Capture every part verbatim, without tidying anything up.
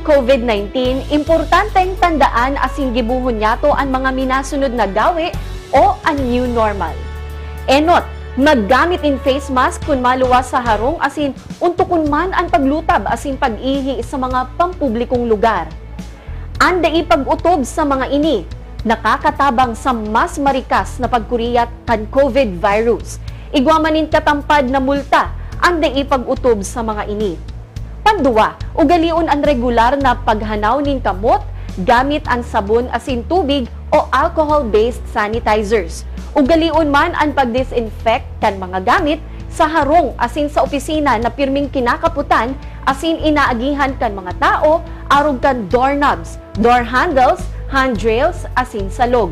COVID nineteen, importanteng tandaan asin gibohon niyato an mga minasunod na gawi o an new normal. Enot, maggamit nin face mask kun maluwas sa harong asin untokon man an paglutab asin pag-ihi sa mga pampublikong lugar. An dai pag-otob sa mga ini nakakatabang sa mas marikas na pagkuriyat kan COVID virus. Igwa man nin katampad na multa an dai pag-otob sa mga ini. Panduwa, ugalion an regular na paghanaw nin kamot gamit an sabon asin tubig o alcohol-based sanitizers. Ugalion man an pag-disinfect kan mga gamit sa harong asin sa opisina na pirming kinakapotan asin inaagihan kan mga tao arog kan doorknobs, door handles, handrails, asin salog.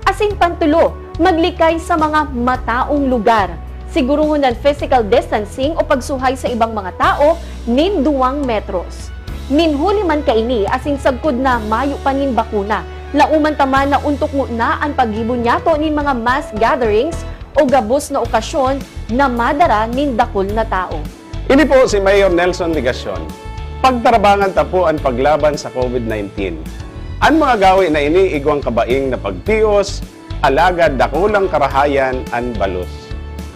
Asin pantulo, maglikay sa mga mataong lugar. Siguruhon an physical distancing o pagsuhay sa ibang mga tao nin duwang metros. Nin huli man kaini asin sagkod na mayo pa nin bakuna, laoman ta man na untokon na an paggibo niyato nin mga mass gatherings o gabos na okasyon na madara nin dakul na tao. Ini po si Mayor Nelson Legacion. Pagtarabangan ta po an paglaban sa COVID nineteen. An mga gawi na ini igwang kabaing na pagtios, alagad dakulang karahayan an balos.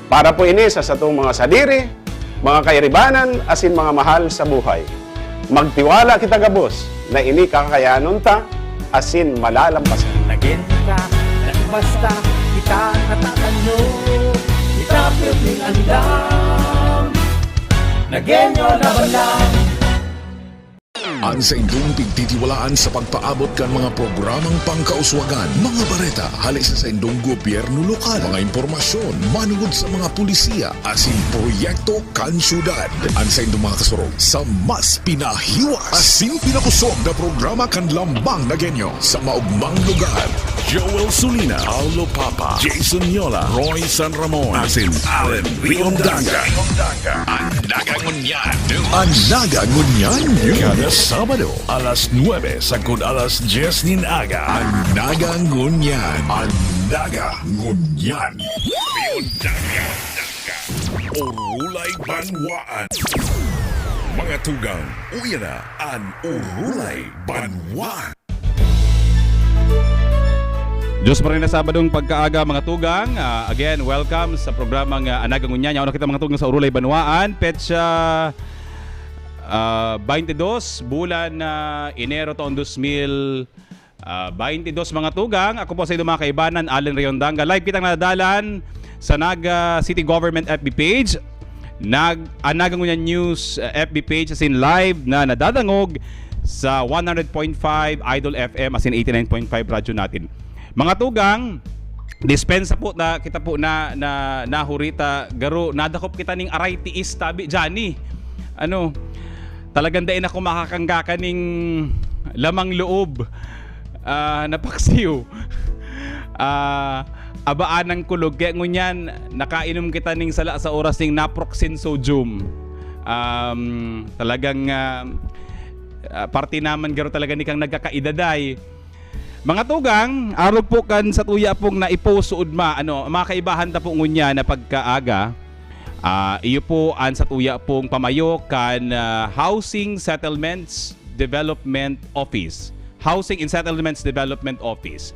Para po ini sa satong mga sadiri, mga kairibanan, asin mga mahal sa buhay. Magtiwala kita gabos na ini kakayanon ta asin malalampasan. Nagenta, nagbasta, kita natatanyo, kita pirming andam. Nagenyo laban lang. An saindong pigtitiwalaan sa pagpaabot kan mga programang pangkauswagan, mga bareta hale sa saindong gobyerno lokal, mga impormasyon manungod sa mga pulisiya asin proyekto kan syudad. An saindong mga kasurog sa mas pinahiwas asin pinakosog na programa kan Lambang Nagenyo sa maogmang lugar. Joel Sulina, Paulo Papa, Jason Yola, Roy San Ramon, asin Allen Riondanga. An Naga Ngunyan News. An Naga Ngunyan News. Kada Sabado, alas nuebe sagkod alas dyes nin aga. An Naga Ngunyan. An Naga Ngunyan News. Orulay Banwaan. Mga tugang, uya na an Orulay Banwaan. Diyos pa rin na Sabadong pagkaaga, mga tugang. Ah, again, welcome sa programang, ah, An Naga Ngunyan. Yaon na kita, mga tugang, sa Orulay Banwaan. Petsa, ah, twenty-two, bulan na Enero, taon dos mil, ah, twenty-two, mga tugang. Ako po sa inyong mga kaibanan, Allen Riondanga. Live kitang nadadalan sa Naga City Government F B page, Nag-, ang Naga Ngunyan News, uh, F B page, asin live na nadadangog sa one hundred point five Idol F M, asin eighty-nine point five Radyo Natin. Mga tugang, dispensa po na kita po na, na nahurita, garo, nadakop kita ning aray tiis, tabi, Johnny. Ano, talagang dai na ako makakangga kaning lamang loob, ah, na paksiw. Ah, abaan ang kulog. Kaya ngunyan, nakainom kita ning sala sa oras ning naproxen sodium. Um, talagang, ah, ah, parte naman garo talaga ni kang nagkakaidaday. Mga tugang, arog po kan sa tuya pong naipost suod ma, ano, mga kaibahan ta po ngunyan na pagkaaga, ah, iyo po an sa tuya pong pamayo kan, ah, Housing Settlements Development Office. Housing and Settlements Development Office.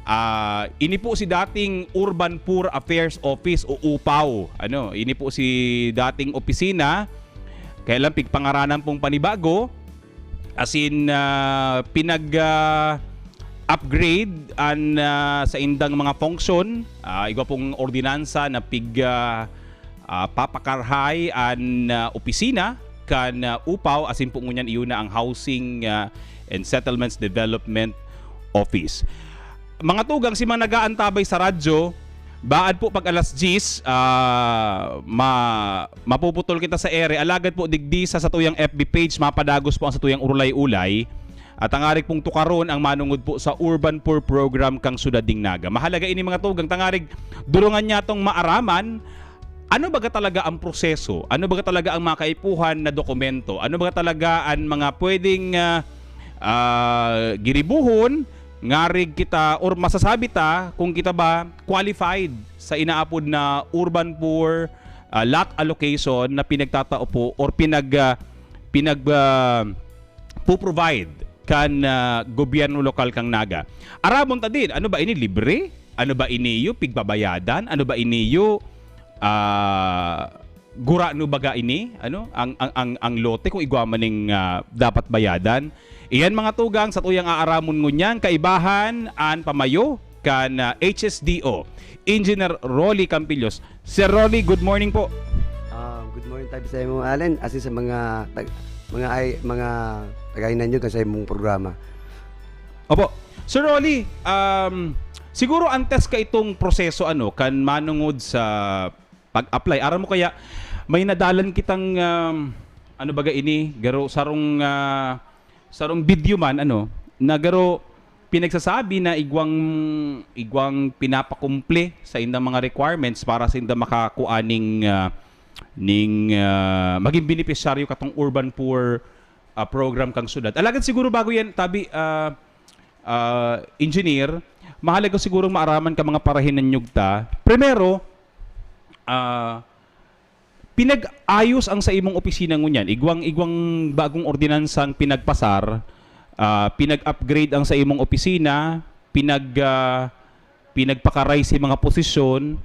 Ah, ini po si dating Urban Poor Affairs Office o upaw. Ano, ini po si dating opisina. Kaya lang, pigpangaranan pong panibago. Asin, ah, pinag, ah, upgrade an, ah, saindang mga function. Ah, igwa pong ordinansa na pig, ah, ah, papakarhay an, ah, opisina kan, ah, upaw, asin po ngunyan iyo na ang Housing, ah, and Settlements Development Office. Mga tugang, si mga nagaantabay sa radyo, baad po pag alas diyes, ah, ma-, mapuputol kita sa ere. Alagad po digdi sa satuyang F B page, mapadagos po ang satuyang urulay-ulay. At tangarig pong tukaron ang manungod po sa Urban Poor Program kang Syudad ning Naga. Mahalaga ini, mga tugang, tangarig durungan niya tong maaraman. Ano baga talaga ang proseso? Ano baga talaga ang mga kaipuhan na dokumento? Ano baga talaga ang mga pwedeng, ah, ah, giribuhon, ngarig kita, or masasabi ta kung kita ba qualified sa inaapod na urban poor, ah, lot allocation na pinagtatao po or pinag, ah, pinag, ah, pu-provide kan, ah, gobyerno lokal kan Naga. Aramon ta din, ano ba ini, libre? Ano ba ini, iyo pigbabayadan? Ano ba ini, iyo, ah, gurano baga ini? Ano, ang, ang, ang, ang lote kung igwa man ning, ah, dapat bayadan? Iyan, mga tugang, satuyang aaramon ngunyan, kaibahan an pamayo kan, ah, H S D O, Engineer Rolly Campillos. Sir Rolly, good morning po. Ah, good morning tabi sa imo, Allen, asin sa mga tag-, mga ay, mga tagahinan nyo sa imong programa. Opo. Sir Rolly, um, siguro antes ka itong proseso, ano, kan manungod sa pag-apply. Aram mo kaya, may nadalan kitang, um, ano baga ini, garo, sarong, ah, sarong video man, ano, na garo pinagsasabi na igwang, igwang pinapakumple sa indang mga requirements para sa indang makakuha ning, ah, ning, ah, maging benepisyaryo katong urban poor, ah, program kang syudad. Alagad siguro bago yan, tabi, ah, ah, engineer, mahalaga siguro maaraman ka mga parahinan nyugta. Primero, ah, pinag-ayos ang sa imong opisina ngunyan. Igwang, igwang bagong ordinansang pinagpasar, ah, pinag-upgrade ang sa imong opisina, pinag, ah, pinagpakaray si mga posisyon.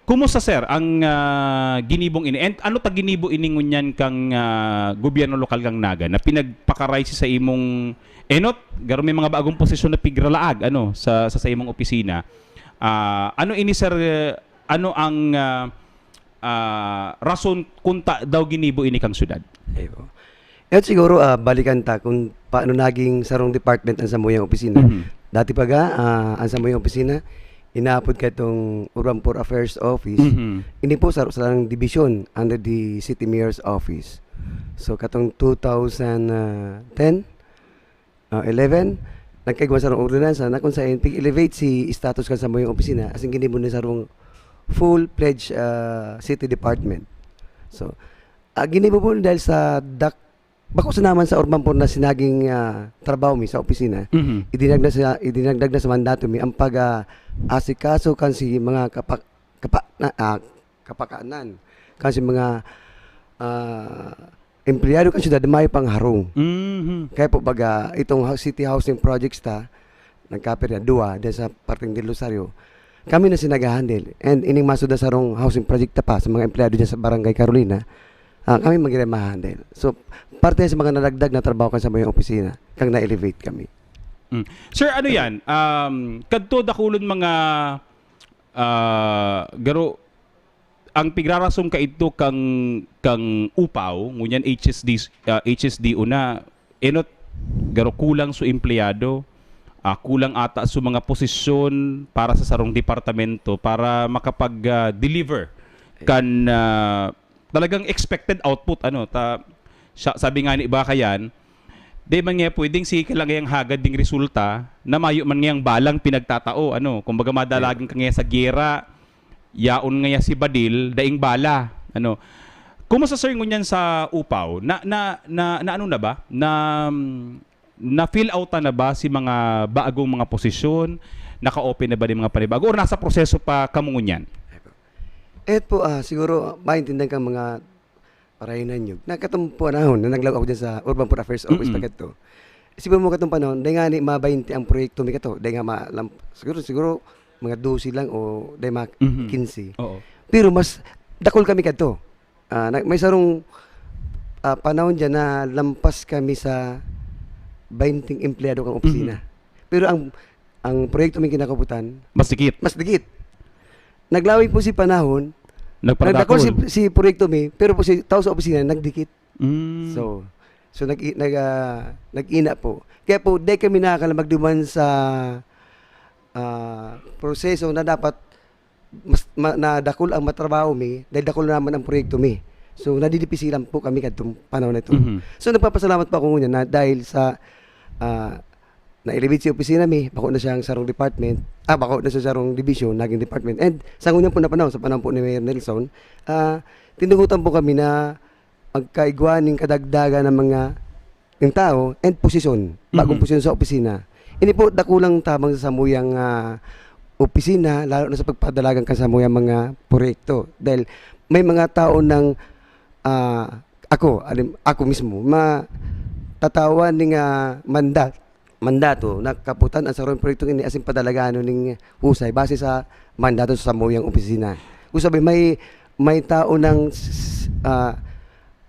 Kumusta, sir, ang, ah, ginibong ini? And ano ta ginibo ini ngunyan kang, ah, gobyerno lokal kang Naga na pinagpakaray si sa imong enot? Garo may mga bagong posisyon na pigralaag, ano, sa, sa, sa imong opisina. Ah, ano ini, sir? Ano ang, ah, ah, rason kung ta daw ginibo ini kang syudad? Ayun. At siguro, ah, balikan ta kung paano naging sarong department ang samuyang opisina. Mhm. Dati pa ga, ah, ang samuyang opisina, inaapod ka itong Urban Poor Affairs Office. Mhm. Ini po sa, sa dibisyon under the City Mayor's Office. So, katong two thousand ten, ah, eleven, nagkaigwa sarong ordinansa na kung saan pig-elevate si status kan samuyang opisina, as in, ginibo na sarong full-fledged, ah, city department. So, ah, ginibo po dahil sa dak-, bako sa naman sa urban poor na sinaging, ah, trabaho mi sa opisina, Mhm. idinagdag na sa, idinagdag na sa mandato mi ang pag, ah, asikaso kan si mga kapak-, kapa-, na, ah, kapakanan. Kasi mga, ah, empleyado kan syudad mayo pang harong. Mhm. Kaya po, baga, itong hou-, city housing projects ta, nagkapir na, duwa, dyan sa parteng Del Rosario, kami na si nag-handle. And ining masud na sarong housing project ta pa sa mga empleyado dyan sa Barangay Carolina, ah, kami mag-, ma-handle. So, parte sa mga nadagdag na trabaho kan sa mga opisina, kang na-elevate kami. Mm. Sir, ano yan? Um, kadto dakulon mga, ah, garo, ang pigrarason kaidto kang, kang upaw, ngunyan H S D, ah, H S D O na, enot, garo kulang su empleyado, ah, kulang ata su mga posisyon para sa sarong departamento para makapag, ah, deliver kan, ah, talagang expected output, ano, ta, siya, sabi nga ni iba kayan, di man nga pwedeng sige ka lang ngayang hagad ding resulta na mayo man ngayang balang pinagtatao, ano, kumbaga madalagan ka ngaya sa giyera, yaon ngaya si badil, daing bala, ano. Kumusta, sir, ngunyan sa upaw? Na, na, na, na ano na ba? Na, na-fill out na ba si mga bagong mga posisyon? Naka-open na ba ning mga panibago? Or nasa proseso pa kamo ngunyan? Et po, ah, siguro, maintindihan kang mga parahinan nyo. Na katong panahon na naglaw ako dyan sa Urban Poor Affairs Office Mm-mm. pa kadto. Isipon mo katong panahon, dahil nga ni ma-baynte ang proyekto mi kato. Dahil nga ma-, lam-, siguro, siguro, mga dose lang o dahil mga Mhm. quince. Oo. Pero mas dakul kami kadto. Ah, na, may sarong, ah, panahon dyan na lampas kami sa baynting empleyado kang opisina. Mhm. Pero ang, ang proyekto may kinakabutan, Mas dikit. mas dikit. Naglawig po si panahon, Nagparadakol. nagdakol si, si proyekto mi, pero po si tao sa opisina, nagdikit. Mm. So, so nag-, nag-, ah, nag-ina po. Kaya po, di kami nakakalamag duman sa, ah, proseso na dapat mas, ma-, na dakul ang matrabaho mi, dahil dakul naman ang proyekto mi. So, nadidipisilan po kami kadtong panahon na ito. Mhm. So, nagpapasalamat po ako ngunyan na dahil sa, ah, na-elevate si opisina mi, bako na siyang sarong department, ah, bako na siya sarong division, naging department. And sa ngunyan po na panahon, sa panahon po ni Mayor Nelson, ah, tinugutan po kami na magkaigwa ning kadagdagan ng mga, ng tao and posisyon, bagong Mhm. posisyon sa opisina. Ini po, dakulang tabang sa samuyang, ah, opisina, lalo na sa pagpadalagan kan samuyang mga proyekto. Dahil may mga tao ng, ah, ako, alim-, ako mismo, ma-, atawan ning, ah, manda-, mandato na kaputan ang sarong proyektong ini asin padalaganon ning husay base sa mandato sa samuyang opisina. Kung sabi, may, may tao nang s-, s-, ah,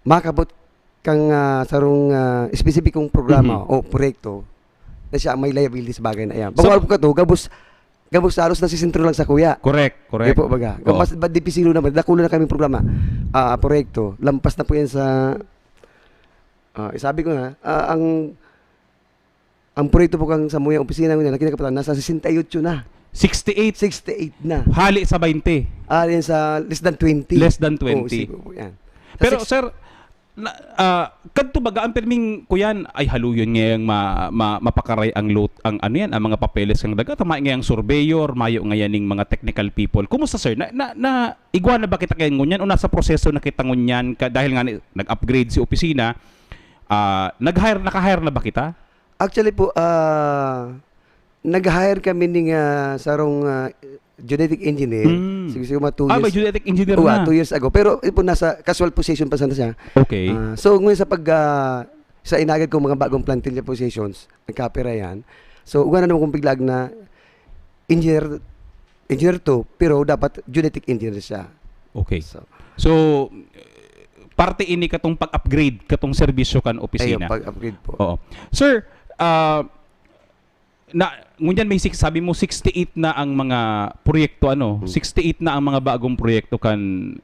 makapot kang, ah, sarong, ah, espesipikong programa Mhm. o proyekto na siya ang may liability sa bagay na iyan. So Bawal ko kato, gabos, gabos halos nasisentro lang sa kuya. Correct, correct. Di po, baga. Oo. Gabos, ba, dipisilo naman, dakula na kaming programa, ah, proyekto. Lampas na po yan sa, ah, isabi ko na, ah, ang, ang proyekto po kang samuyang opisina ngunyan, na kinakapatan, nasa sesenta y ocho na. Sixty-eight. Sixty-eight na. Hali sa twenty. Ah, yan sa less than twenty. Less than Oo, twenty. isipin po yan. Sa Pero, six sir, na, ah, kadto baga, ang pirming kuyan ay haluyon ngayang ma-, ma-, mapakaray ang lot-, ang ano yan, ang mga papeles ng daga, tama ngayang surveyor, mayo ngayan ning mga technical people. Kumusta, sir? Na, na, na, igwa na ba kita kaya ngunyan o nasa proseso na kita ngunyan ka, dahil nga ni, nag-upgrade si opisina, ah, nag-hire, naka-hire na ba kita? Actually po, ah, nag-hire kami ning, ah, sarong, ah, geodetic engineer. Mm. Siguro, siguro mga two Ah, may years. geodetic engineer Oo, ah, na. two years ago. Pero, yun po, nasa casual position pa sana siya. Okay. Ah, so, ngayon sa pag, ah, sa inagad kong mga bagong plantilla positions, nagkapira yan. So, uga na naman kong biglag na engineer, engineer to, pero dapat geodetic engineer siya. Okay. So, So, parte ini katong pag-upgrade katong serbisyo kan opisina. Ayun, pag-upgrade po. Oo. Sir, ah, na, ngunyan may six, sabi mo sixty-eight na ang mga proyekto, ano? Hmm. Sixty-eight na ang mga bagong proyekto kan,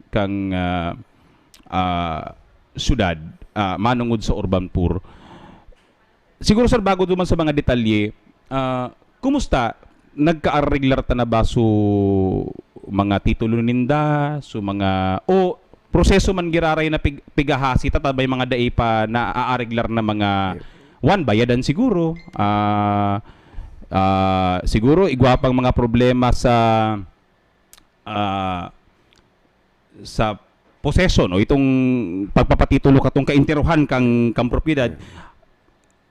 kang, ah, ah, syudad, ah, manungod sa urban poor. Siguro, sir, bago duman sa mga detalye, ah, kumusta? Nagkaareglar ta na ba su mga titulo ninda, su mga, o proseso man giraray na pig-, pigahasi ta, ta may mga dai pa naaareglar na mga, Yeah. one, bayadan siguro. Ah, ah, siguro, igwa pang mga problema sa, ah, sa possession o itong pagpapatitulo katong kainterohan kang, kang propiedad.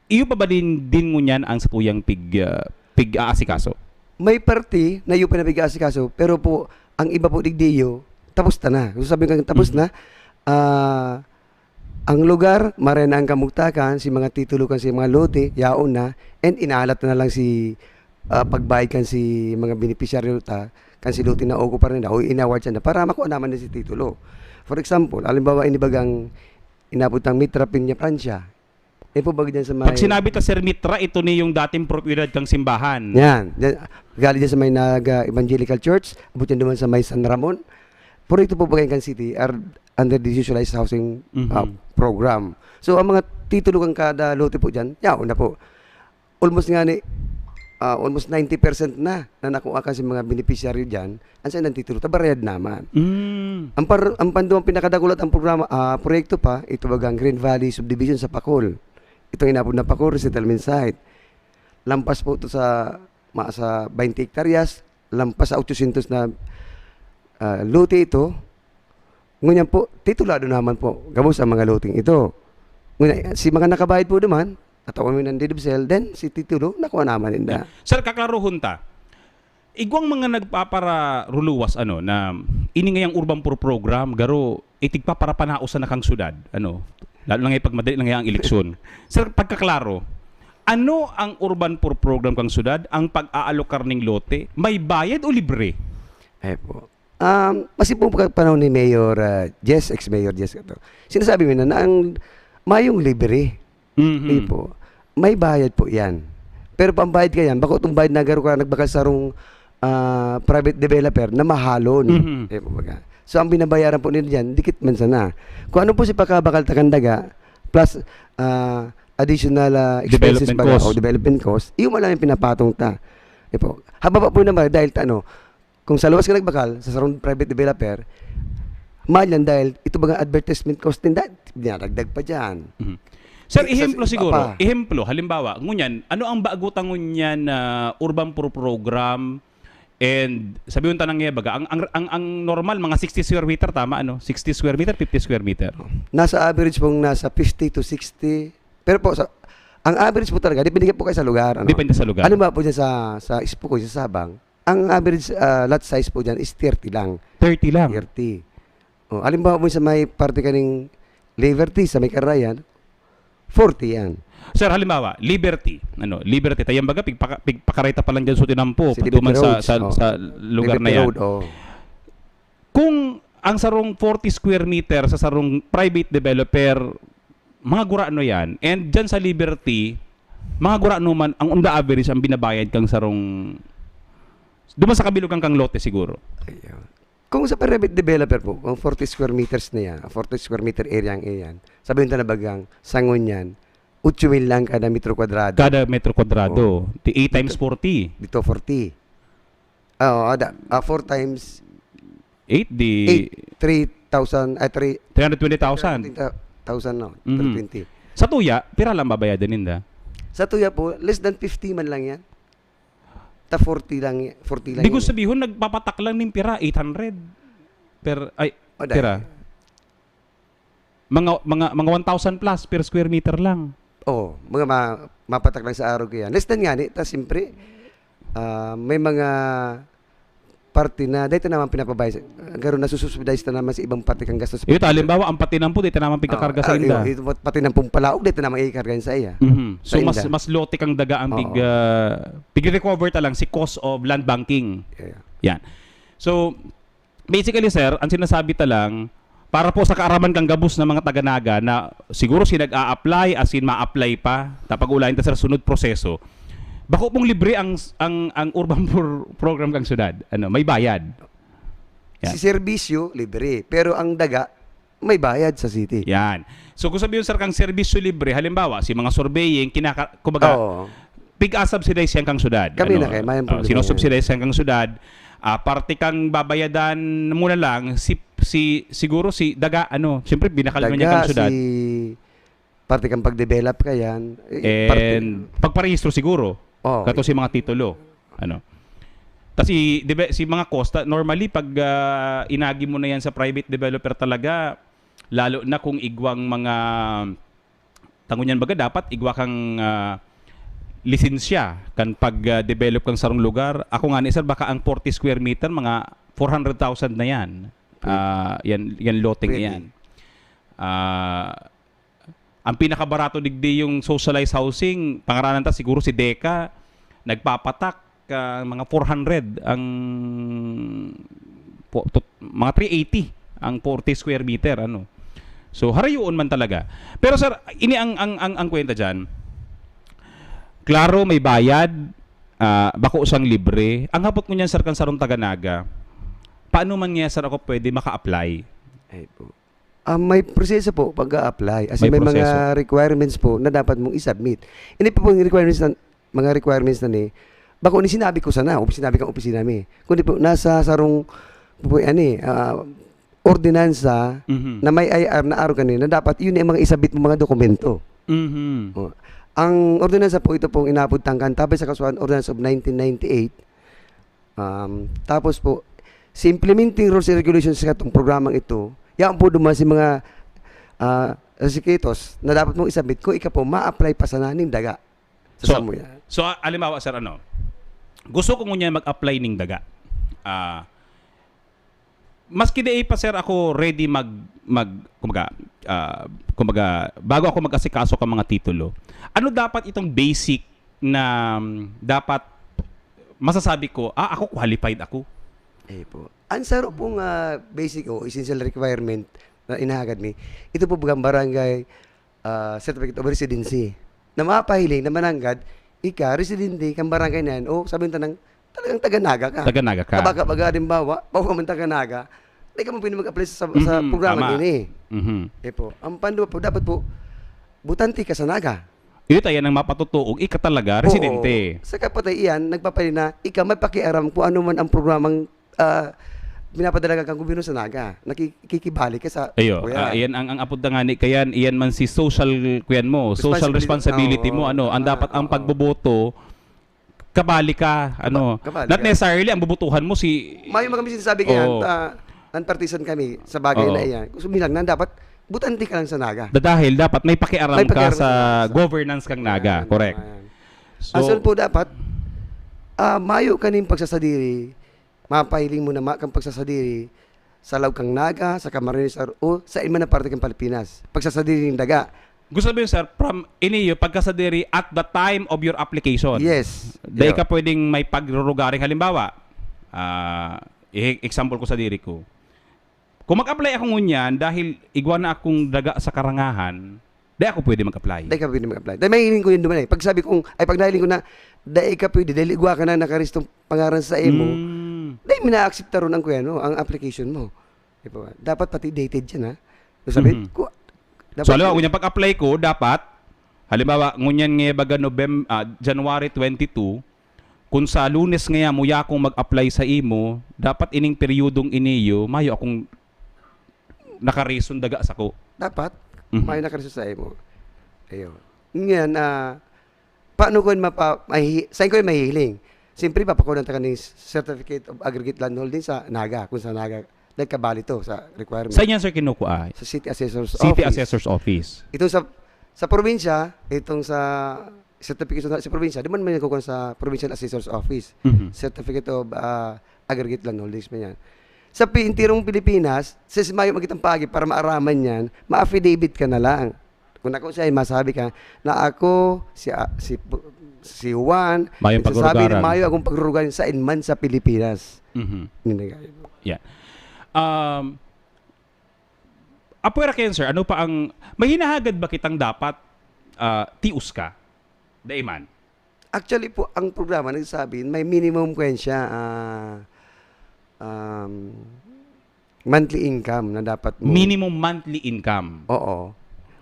Iyo pa ba din, din ngunyan ang satuyang pig-, ah, pig-aasikaso? May parte na iyo pa na pig-aasikaso, pero po, ang iba po digdiyo, tapos ta na. So, sabi ko, tapos Mhm. na, ah, ang lugar, maray na ang kamugtakan, si mga titulo kan si mga lote, yaon na, and inahalat na lang si, ah, pagbayad kan si mga benepisyaryo ta, kan si lote na ogo pa rin na, o inaward siya na, para makuha naman na si titulo. For example, halimbawa, inibagang inabot ang Mitra Peña Francia. Eh po, baga dyan sa may Pag sinabi ta, Sir Mitra, ito ni yung dating propiedad kang simbahan. Yan. Dyan, galing dyan sa may Naga Evangelical Church, abot yan naman sa may San Ramon. Proyekto po ba yan kan city are under the socialized housing, Mhm. ah, program. So, ang mga titulo kan kada lote po dyan, yaon na po. Almost nga ni, ah, almost ninety percent na, na nakuha kan si mga beneficiary dyan, ang sa nang titulo, tabarayad naman. Mm. Ang par-, ang panduang pinakadakulat ang programa, ah, proyekto pa, ito bagang Green Valley Subdivision sa Pacol. Itong inabot na Pacol Resettlement Site. Lampas po ito sa, ma-, sa twenty hektaryas, lampas sa ochocientos na, ah, lote ito. Ngunyan po, titulado naman po gabos ang mga loteng ito. Ngunyan, si mga nakabayad po naman, natawan mo ng deed of sale, then si titulo, nakuha naman ninda. Sir, kaklarohon ta. Igwang mga nagpapararuluwas, ano, na ini ngayang Urban Poor Program, garo, itigpaparapanao sana kang syudad, ano, lalo na ngayong pagmadali na ngayang eleksyon. Sir, pagkaklaro, ano ang Urban Poor Program kang syudad? Ang pag-aalokar ning lote, may bayad o libre? Ay po. Um, kasi po pagka panahon ni Mayor, ah, Jess, ex-Mayor Jess, ito, sinasabi mo na, na ang mayong libre. Mhm. Di po. May bayad po yan. Pero pambayad ka yan, bako itong bayad na garo ka nagbakal sarong, ah, private developer na mahalon. Mhm. Eh, kumbaga. So, ang binabayaran po nila dyan, dikit man sana. Kung ano po si pakabakal takandaga, plus, ah, additional, ah, expenses Development baga, cost. o development cost, iyo man lang yung pinapatong ta. Di po. Hababa po naman, dahil ta, ano, kung sa luwas ka nagbakal, sa sarong private developer, mahal yan dahil ito bagang advertisement cost ninda, dinadagdag pa dyan. Mhm. Sir, Eh, sa ehemplo iba siguro, pa. ehemplo, halimbawa, ngunyan, ano ang bago ta ngunyan na Urban Poor Program? And sabi mo tanang niya, baga, ang, ang, ang, ang normal, mga sixty square meter, tama, ano? Sixty square meter, fifty square meter? Nasa average pong nasa fifty to sixty. Pero po, sa, ang average po talaga, depende po kayo sa lugar, ano? Depende sa lugar. Ano ba po dyan sa, sa Ispukoy, sa Sabang? Ang average, ah, lot size po dyan is thirty lang. Thirty lang? Thirty. Oh, halimbawa po sa may parte kaning Liberty, sa may Carayan, Forty yan. Sir, halimbawa, Liberty. Ano, Liberty. Tayang baga, pigpaka-, pigpakareta pa lang dyan sa tinampo. Si Liberty Patuman sa, Roads, sa, oh. sa lugar Liberty na yan. Road, oh. Kung ang sarong forty square meter sa sarong private developer, mga gurano yan. And dyan sa Liberty, mga gurano man, ang on the average, ang binabayad kang sarong, duman sa kabilugan kang lote siguro. Ayun. Kung sa private developer po, kung forty square meters na yan, forty square meter area ang iyan, sabihin ta na bagang sangon yan, otso mil lang kada metro kwadrado. Kada metro kwadrado. Oh. Di eight times Dito, forty. Dito forty. Ah, oo, ada, ah, four times Eight, di eight, three thousand, ay, three, three hundred twenty thousand. Three hundred twenty thousand, no? Mhm. Three twenty. Sa tuya, pira lang babayadan ninda? Sa tuya po, less than fifty man lang yan. Ta forty lang y-, forty lang Di ko yan. sabihon, nagpapatak lang nin pira, eight hundred. Per, ay, O, dahil pira? Mga, mga, mga one thousand plus per square meter lang. Oo, mga ma-, mapatak lang sa araw ko yan. Less than nga ni, ta siyempre, ah, may mga parte na dahil naman pinapabayad sa, garo nasusubsidize ta naman sa ibang parte kang gastos. Iyo, ta, halimbawa, ang patinampo, dahil naman pigkakarga Oo, sa ah, inda. Iyo, iyo, pat-, patinampo palaog, dahil naman ikarga sa iya. Mhm. So, Sa mas, inda. mas lote kang daga ang pig-, Oo. ah, pig-recover ta lang si cost of land banking. Yeah. Yan. So, basically, sir, ang sinasabi ta lang, para po sa kaaraman kang gabos na mga taga-Naga na siguro si nag-a-apply, as in ma-apply pa, ta pag-ulayan ta, sir, sunod proseso. Bako pong libre ang, ang, ang urban pro-, program kang syudad. Ano, may bayad. Yan. Si serbisyo, libre. Pero ang daga, may bayad sa city. Yan. So, kung sabihin, sir, kang serbisyo libre, halimbawa, si mga surveying, kinaka-, kumbaga, Oo. pig-a-subsidize yan kang syudad. Kami Ano, na kayo, mayang ah, problema sinosubsidize yan kang syudad. Ah, parte kang babayadan muna lang, si, si, siguro si Daga, ano, siyempre, binakal mo niya Daga, kang syudad. si parte kang pag-develop ka yan. Eh, parte And pagparehistro siguro. Oo. Kato si mga titulo. Ano. Kasi, di ba, si mga cost, ta-, normally, pag, ah, inagi mo na yan sa private developer talaga, lalo na kung igwang mga, tango niyan baga, dapat igwa kang, ah, lisensya kan pag, ah, develop kang sarong lugar. Ako nga ni sir, baka ang forty square meter, mga four hundred thousand na yan. Pwede. Ah, yan, yan loteng Pwede. yan. Ah, ang pinakabarato digdi yung socialized housing, pangaranan ta siguro si Deca, nagpapatak, ah, mga four hundred ang po-, tot-, mga three eighty ang forty square meter, ano. So, harayoon man talaga. Pero sir, ini ang, ang, ang, ang kwenta diyan. Klaro, may bayad, ah, bako sang libre. Ang hapot ko niyan, sir, kan sarong taga-Naga, paano man nga, sir, ako pwede maka-apply? Ay po. Ah, may proseso po pag-a-apply. As in, May may mga proseso. requirements po na dapat mong i-submit. Ini po pong requirements na, mga requirements na ni, bako ni sinabi ko sana, o sinabi kang opisina mi. Kundi po, nasa sarong, po, ani, ah, ordinansa Mhm. na may I R na araw kanina, dapat yun yung mga isabit mo mga dokumento. Mhm. Oh. Ang ordinansa po, ito pong inabot tangkan, tabay sa kasuhan, Ordinance of nineteen ninety-eight, Um, tapos po, si implementing rules and regulations sa itong programang ito, yan po duman si mga, ah, requisitos na dapat mong isabit kung ikaw po ma-apply pa sana ning daga sa So, samuya. so, ah, halimbawa, sir, ano, gusto ko ngunyan mag-apply ning daga. Ah, maski di pa, sir, ako ready mag, mag, kumbaga, ah, kumbaga, bago ako mag-asikaso ka mga titulo, ano dapat itong basic na, um, dapat masasabi ko, "Ah, ako qualified ako." Eh po. Ang saro pong, ah, basic o essential requirement na inahagad mi, ito po bagang barangay, ah, certificate of residency na mapahiling na mananggad ika residente kan barangay na yan o sabi ta nang talagang taga-Naga ka. Taga-Naga ka. Kabaga-baga, halimbawa, bako ka man taga-Naga, di ka man pwede mag-apply sa, sa Mhm, programa tama. ini. Mhm. Eh po, ang pandua po, dapat po, butante ka sa Naga. Ito, yan ang mapatutuog, ika talaga, Oo. residente. Sa kapatay iyan, nagpapalina, ika may pakiaram kung ano man ang programang, ah, pinapadala kang gobyerno sa Naga. Nakikibali ka sa Ayo, kuya. ah, iyan ang, ang apod na nga ni, kayan, iyan man si social, kuyan mo, social Responsibility. responsibility mo, Oo. ano, ang Ah, dapat ang oo. pagboboto, kabali ka, ano, Kaba-, kabali not ka. necessarily ang bubutuhan mo si Mayo man kami sinasabi kaya, Oo. ah, non-partisan kami sa bagay Oo. na iyan. Gusto mi lang na dapat butante ka lang sa Naga. Da-, dahil dapat may pakialam May ka pakialam sa sa, sa governance kang Naga, Ayan, correct. ayan. So Asan po dapat, ah, mayo kaning pagsasadiri, mapahiling mo na ma-, kang pagsasadiri sa laog kang Naga, sa Camarines Sur, o sa iba na parte kang Pilipinas. Pagsasadiri ning daga. Gusto sabihin, sir, from iniyo, pagkasadiri at the time of your application. Yes. Dai Yeah. ka pwedeng may pagrurugaring. Halimbawa, ah, i- example ko sadiri ko. Kung mag-apply ako ngunyan dahil igwa na akong daga sa karangahan, dai ako pwede mag-apply. Dai ka pwede mag-apply. Dahil mahiling ko yun duman eh. Pag sabi kong, ay pag nahiling ko na, dai ka pwede, dahil igwa ka na nakaristong pangaran sa imo, Mm. dai mi na-accept ron ang, kuya, no, ang application mo. Di ba? Dapat pati dated yan, ha? Ibig sabihin, Mhm. ku- dapat So, halimbawa, kung yung pag-apply ko, dapat, halimbawa, ngunyan nga baga Novem-, ah, January twenty-two, kung sa Lunes ngaya muya akong mag-apply sa imo, dapat ining peryodong iniyo, mayo akong nakareason daga sako. Dapat, Mhm. may nakareason sa imo. Ayun. Ngayon, ah, paano ko yun mapa-, mahi-, saan ko yun mahihiling? Siyempre, papakunan ta ka ng Certificate of Aggregate Land Holding sa Naga, kung sa Naga, nagkabali to sa requirement. Saan yan, sir, kinukuha? Sa City Assessor's City Office. Assessor's Office. Itong sa, sa probinsya, itong sa certification sa, sa probinsya, di man man nakukuha sa Provincial Assessor's Office. Mhm. Certificate of ah, Aggregate Land Holdings man yan. Sa pi-, intirong Pilipinas, sa si mayo magitang pagi para maaraman yan, ma-affidavit ka na lang. Kung ako siya, masabi ka na ako, si, ah, si, si Juan, Mayong nagsasabi na pagrurugaran. mayo akong pagrurugaran sa inman sa Pilipinas. Mhm. Yun na nga. Yeah. Um, apwera kayan, sir, ano pa ang, may hinahagad ba kitang dapat ah, tios ka? Dai man. Actually po, ang programa nagsasabi, may minimum ko yan siya, ah, um, monthly income na dapat mo. Minimum monthly income. Oo.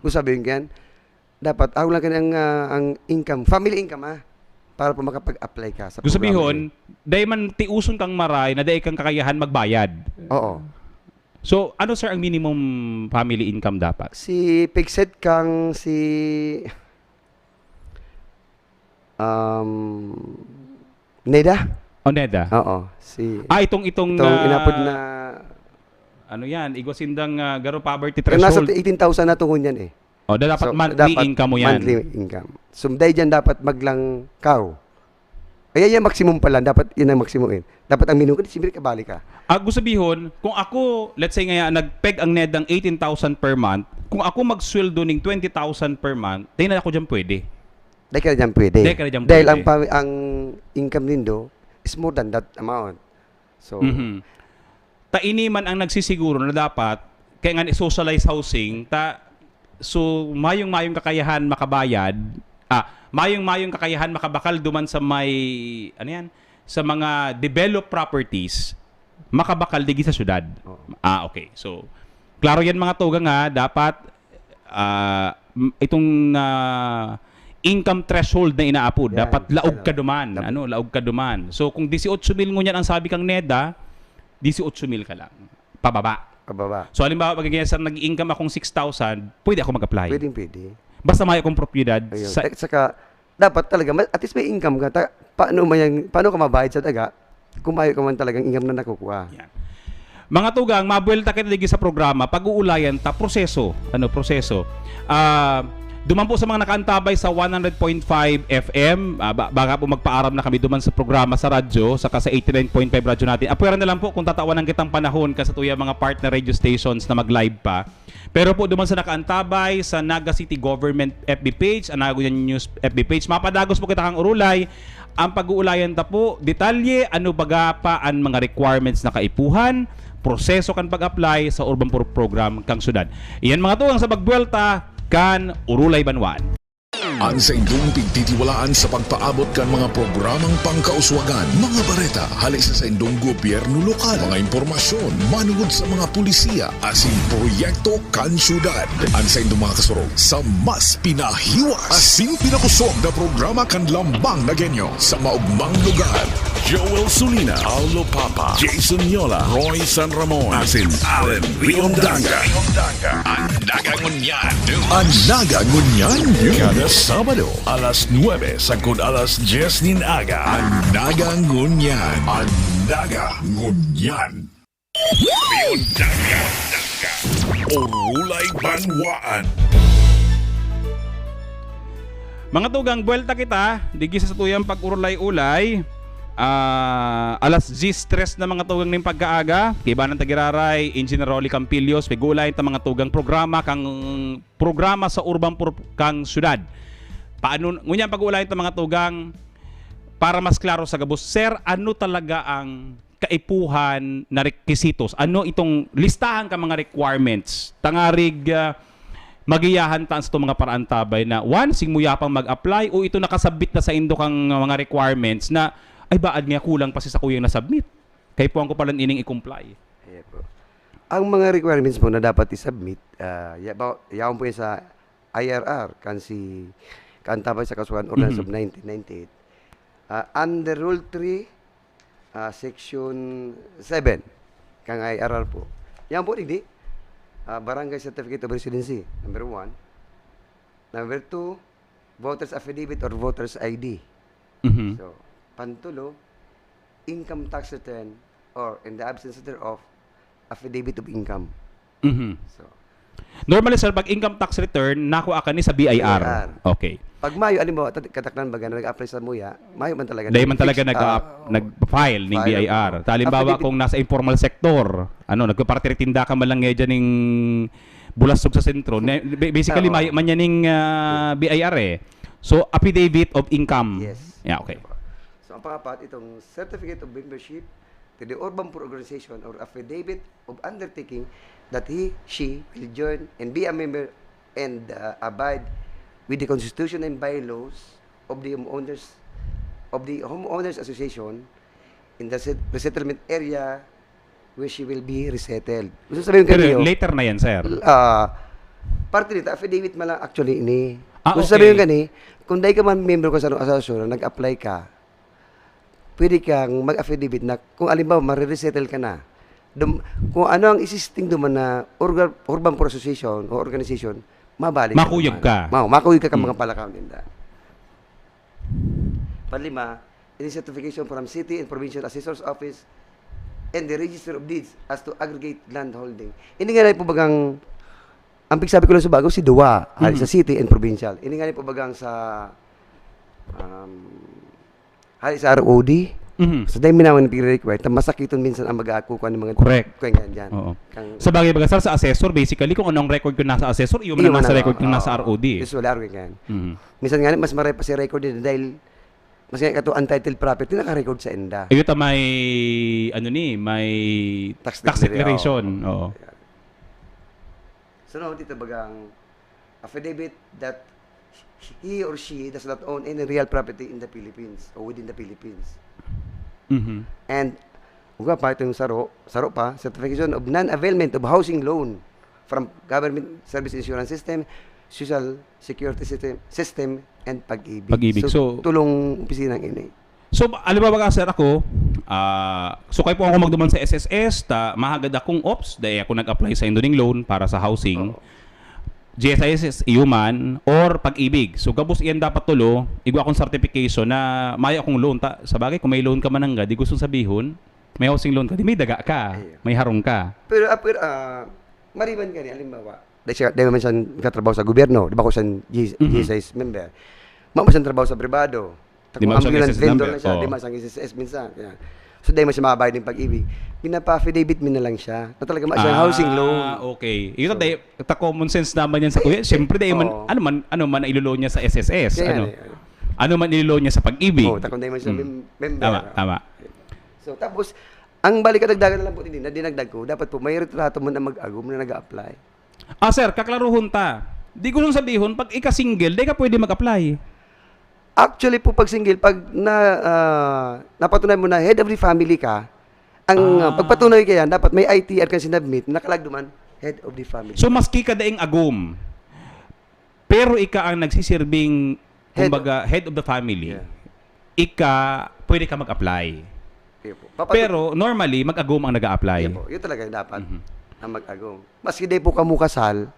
Kung sabihin ko yan, dapat, ako lang kanya ang, ah, ang income, family income, ah, para po makapag-apply ka sa Gusto programa sabihin, na yun. Dai man tiuson kang maray na dai kang kakayahan magbayad. Oo. So, ano, sir, ang minimum family income dapat? Si fixed kang si, um, Neda? O, NEDA? Oo. Si, Ah, itong, itong, itong ah, inapod na, ano yan, igwa sindang ah, garo poverty pero nasa threshold. eighteen thousand na tungon yan eh. O, da- dapat So, monthly dapat income mo yan. Monthly income. So, dahil dyan dapat maglangkaw. Kaya yan maximum pala, dapat yun ang maximum eh. Dapat ang minimum, kasi siyempre kabali ka. Ah, gusto sabihin, kung ako, let's say nga, nag-peg ang NEDA ng eighteen thousand per month, kung ako magsweldo ning twenty thousand per month, di na ako dyan pwede. Dahil ka na dyan pwede. Dahil ka na dyan Dahil pwede. ang, pa- ang income nindo is more than that amount. So, Mhm. Ta ini man ang nagsisiguro na dapat, kaya nga ni socialized housing, ta, so mayong-mayong kakayahan makabayad, ah, mayong-mayong kakayahan makabakal duman sa may, ano yan, sa mga developed properties, makabakal digi sa syudad. Oo. Ah, okay. So, klaro yan mga tugang ha, dapat ah, m- itong ah, income threshold na inaapod, Yan, dapat laog yan. ka duman. Dapat. Ano, laog ka duman. So kung dieciocho mil ngunyan ang sabi kang NEDA, dieciocho mil ka lang. Pababa. Pababa. So halimbawa, pag ganyan, sir, nag-income akong six thousand, pwede ako mag-apply. Pwedeng pwede. Basta may akong propiedad. Ayun. Sa, At saka, dapat talaga, ma- at least may income ka. Ta- paano, mayang, paano ka mabayad sa daga kung mayo ka man talagang income na nakukuha? Yan. Mga tugang, mabuelta kita digi sa programa, pag-uulayan ta, proseso. Ano, proseso. Ah, duman po sa mga nakaantabay sa one hundred point five F M, ah, ba- baka po magpaaram na kami duman sa programa sa radyo, saka sa eighty-nine point five Radyo Natin. Apwera na lang po kung tatawan kitang panahon ka sa tuya mga partner radio stations na mag-live pa. Pero po duman sa nakaantabay sa Naga City Government F B page, ang Naga News F B page, mapadagos po kita kang urulay. Ang pag-uulayan ta po, detalye, ano baga pa ang mga requirements na kaipuhan, proseso kan pag-apply sa urban pro- program kang syudad. Iyan mga tugang sa pagbuwelta kan Urulay Banwaan. An saindong pigtitiwalaan sa pagpaabot kan mga programang pangkauswagan, mga bareta hali sa saindong gobyerno lokal, mga impormasyon manungod sa mga pulisiya asin proyekto kan syudad. An saindong mga kasurog sa mas pinahiwas asin pinakusog na programa kan Lambang na Genyo sa maugmang lugar. Joel Sulina, Paulo Papa, Jason Yola, Roy San Ramon, asin Allen Riondanga. An Naga Ngunyan. An Naga Ngunyan. Kada Sabado, alas nuebe sagkod alas dyes nin aga. An Naga Ngunyan. An Naga Ngunyan. Riondanga. Urulay Banwaan. Mga tugang, buwelta kita, digi sa satuyang pag-urulay-ulay. Ah, alas diyes tres na, mga tugang, nin pagkaaga. Kaibanan ta giraray, Engineer Rolly Campillos, pag-uulayan ta, mga tugang, programa kang, programa sa urban pur-, kang syudad. Paano, ngunyan pag-uulayan ta, mga tugang, para mas klaro sa gabos, sir, ano talaga ang kaipuhan na requisitos? Ano itong listahan ka mga requirements? Tangarig, ah, magiyahan ta sa itong mga paraantabay na, one, sing mo yapang mag-apply o ito nakasabit na sa indo kang mga requirements na, "Ay, baad nga kulang pa si sakuyang na-submit. Kaipuhan ko pala ining i-comply." Ayan po. Ang mga requirements po na dapat i-submit, ah, ya-, ba-, yaon po yan sa I R R, kan si, kaantabay sa Kasuhan Ordinance Mhm. of nineteen ninety-eight. Ah, under Rule three, ah, Section seven, kang I R R po. Yan po, digdi, ah, Barangay Certificate of Residency, number one. Number two, voter's affidavit or voter's I D. Mhm. So, pantulo, income tax return or, in the absence thereof, affidavit of income. Mhm. So, Normally, sir, pag income tax return, nakuha ka ni sa B I R. B I R. Okay. Pag mayo, alimbawa, tad-, kataklan baga na nag-apply sa muya, mayo man talaga Dahil man talaga nag-, ah, nag-file ning File, B I R. oo. Halimbawa, Affidavit. Kung nasa informal sector, ano, nagpapartitinda ka man lang ngayon dyan ning bulasog sa sentro. Ne-, ba-, basically, Oo. mayo man yan ning, ah, B I R eh. So, affidavit of income. Yes. Yeah, okay. So, ang pangapat, itong certificate of membership to the urban poor organization or affidavit of undertaking that he, she will join and be a member and, uh, abide with the constitution and bylaws of the homeowners, of the homeowners association in the set-, resettlement area where she will be resettled. Gusto sabihin Pero kayo, later na yan, sir. L-, ah, parte nito, affidavit man lang actually ini. Ah, Gusto okay. sabihin gani, kung dahil ka man miyembro ka sa asosasyon, nag-apply ka, pwede kang mag-affidavit na kung halimbawa, mariresettle ka na, dum-, kung ano ang existing duman na orga-, urban poor association o organization, mabalik ka Makuyog duman. ka. Ma-, makuyog ka ka Hmm. mga palakaw ninda. Panlima, ini certification from City and Provincial Assessor's Office and the Register of Deeds as to aggregate land holding. Ini nga na po bagang, ang pigsabi ko lang sa bago, si Dua, hali Mhm. sa City and Provincial. Ini nga na po bagang sa, um, hali sa R O D. Mhm. Sa dahil minawan ng pigre-require, ta masakiton minsan ang mag-aako ko ang mga Correct. kuya nga dyan. Oo. Kang Sa bagay baga, sir, sa assessor, basically, kung anong record ko nasa assessor, yun man Iyo ang man nasa ang, record ko nasa oo. R O D. Usually, R O D yan. Mhm. Minsan nga, mas maray pa si record din dahil mas nga kato untitled property, naka-record sa enda. Ayun ta may, ano ni, may Tax tax declaration. declaration. Oo. Yan. Sunod, ito bagang affidavit that he or she does not own any real property in the Philippines or within the Philippines. Mhm. And, uga pa, ito yung saro, saro pa, certification of non-availment of housing loan from Government Service Insurance System, Social Security System, System, and Pag-ibig. Pag-ibig. So, So, tulong opisinang ini. So, halimbawa ka, sir, ako, ah, so, kaipuhan ko magduman sa S S S, ta mahagad akong ops, dai ako nag-apply sa indo ning loan para sa housing. Oo. G S I S S, iyo man, or Pag-ibig. So, gabos iyan dapat tulo, igwa akong certification na mayo akong loan. Ta, sa bagay, kung may loan ka man nanggad, di gustong sabihon, may housing loan ka, di may daga ka, Ayun. may harong ka. Pero, ah, pero, ah, mariban ka ni, halimbawa, dahil siya, dahil man siya nagtatrabaho sa gobyerno, di ba, kung saan G-, Mhm. G S I S member, mamo siyang trabaho sa pribado. Di man siya Ambulance S S vendor member. lang siya, Oo. di man siya S S S minsan. Yan. So, dahil man siya makabayad ng Pag-ibig, pinapa-affidavit mo na lang siya na talaga man siya Ah, housing loan. okay. Yun So, ang dahil, ta common sense naman yan sa kuya. Siyempre, dahil man, Oo. ano man, ano man ang ilo-loan niya sa S S S, Kaya ano? yan eh. Ano man ilo-loan niya sa Pag-ibig. Oh, takon dahil man siya Mm. mem-, member. Tama, tama. So, tapos, ang balik kadagdagan na lang po din, na dinagdag ko, dapat po may retrato man ang mag-agom na nag-a-apply. Ah, sir, kaklaruhon ta. Di ko nang sabihon, pag ika-single, di ka pwede mag-apply. Actually po, pag single, pag na, ah, napatunay mo na head of the family ka, ang, ah, Ah. pagpatunay ka yan, dapat may I T R ka sinabmit, nakalagdo man, head of the family. So, maski ka daing agom, pero ika ang nagsisirbing, Head. kumbaga, head of the family, Yeah. ika, pwede ka mag-apply. Iyo po. Papatu- Pero, normally, mag-agom ang nag-a-apply. Iyo po. Yun talaga yung dapat, Mhm. ang mag-agom. Maski di po kamo kasal,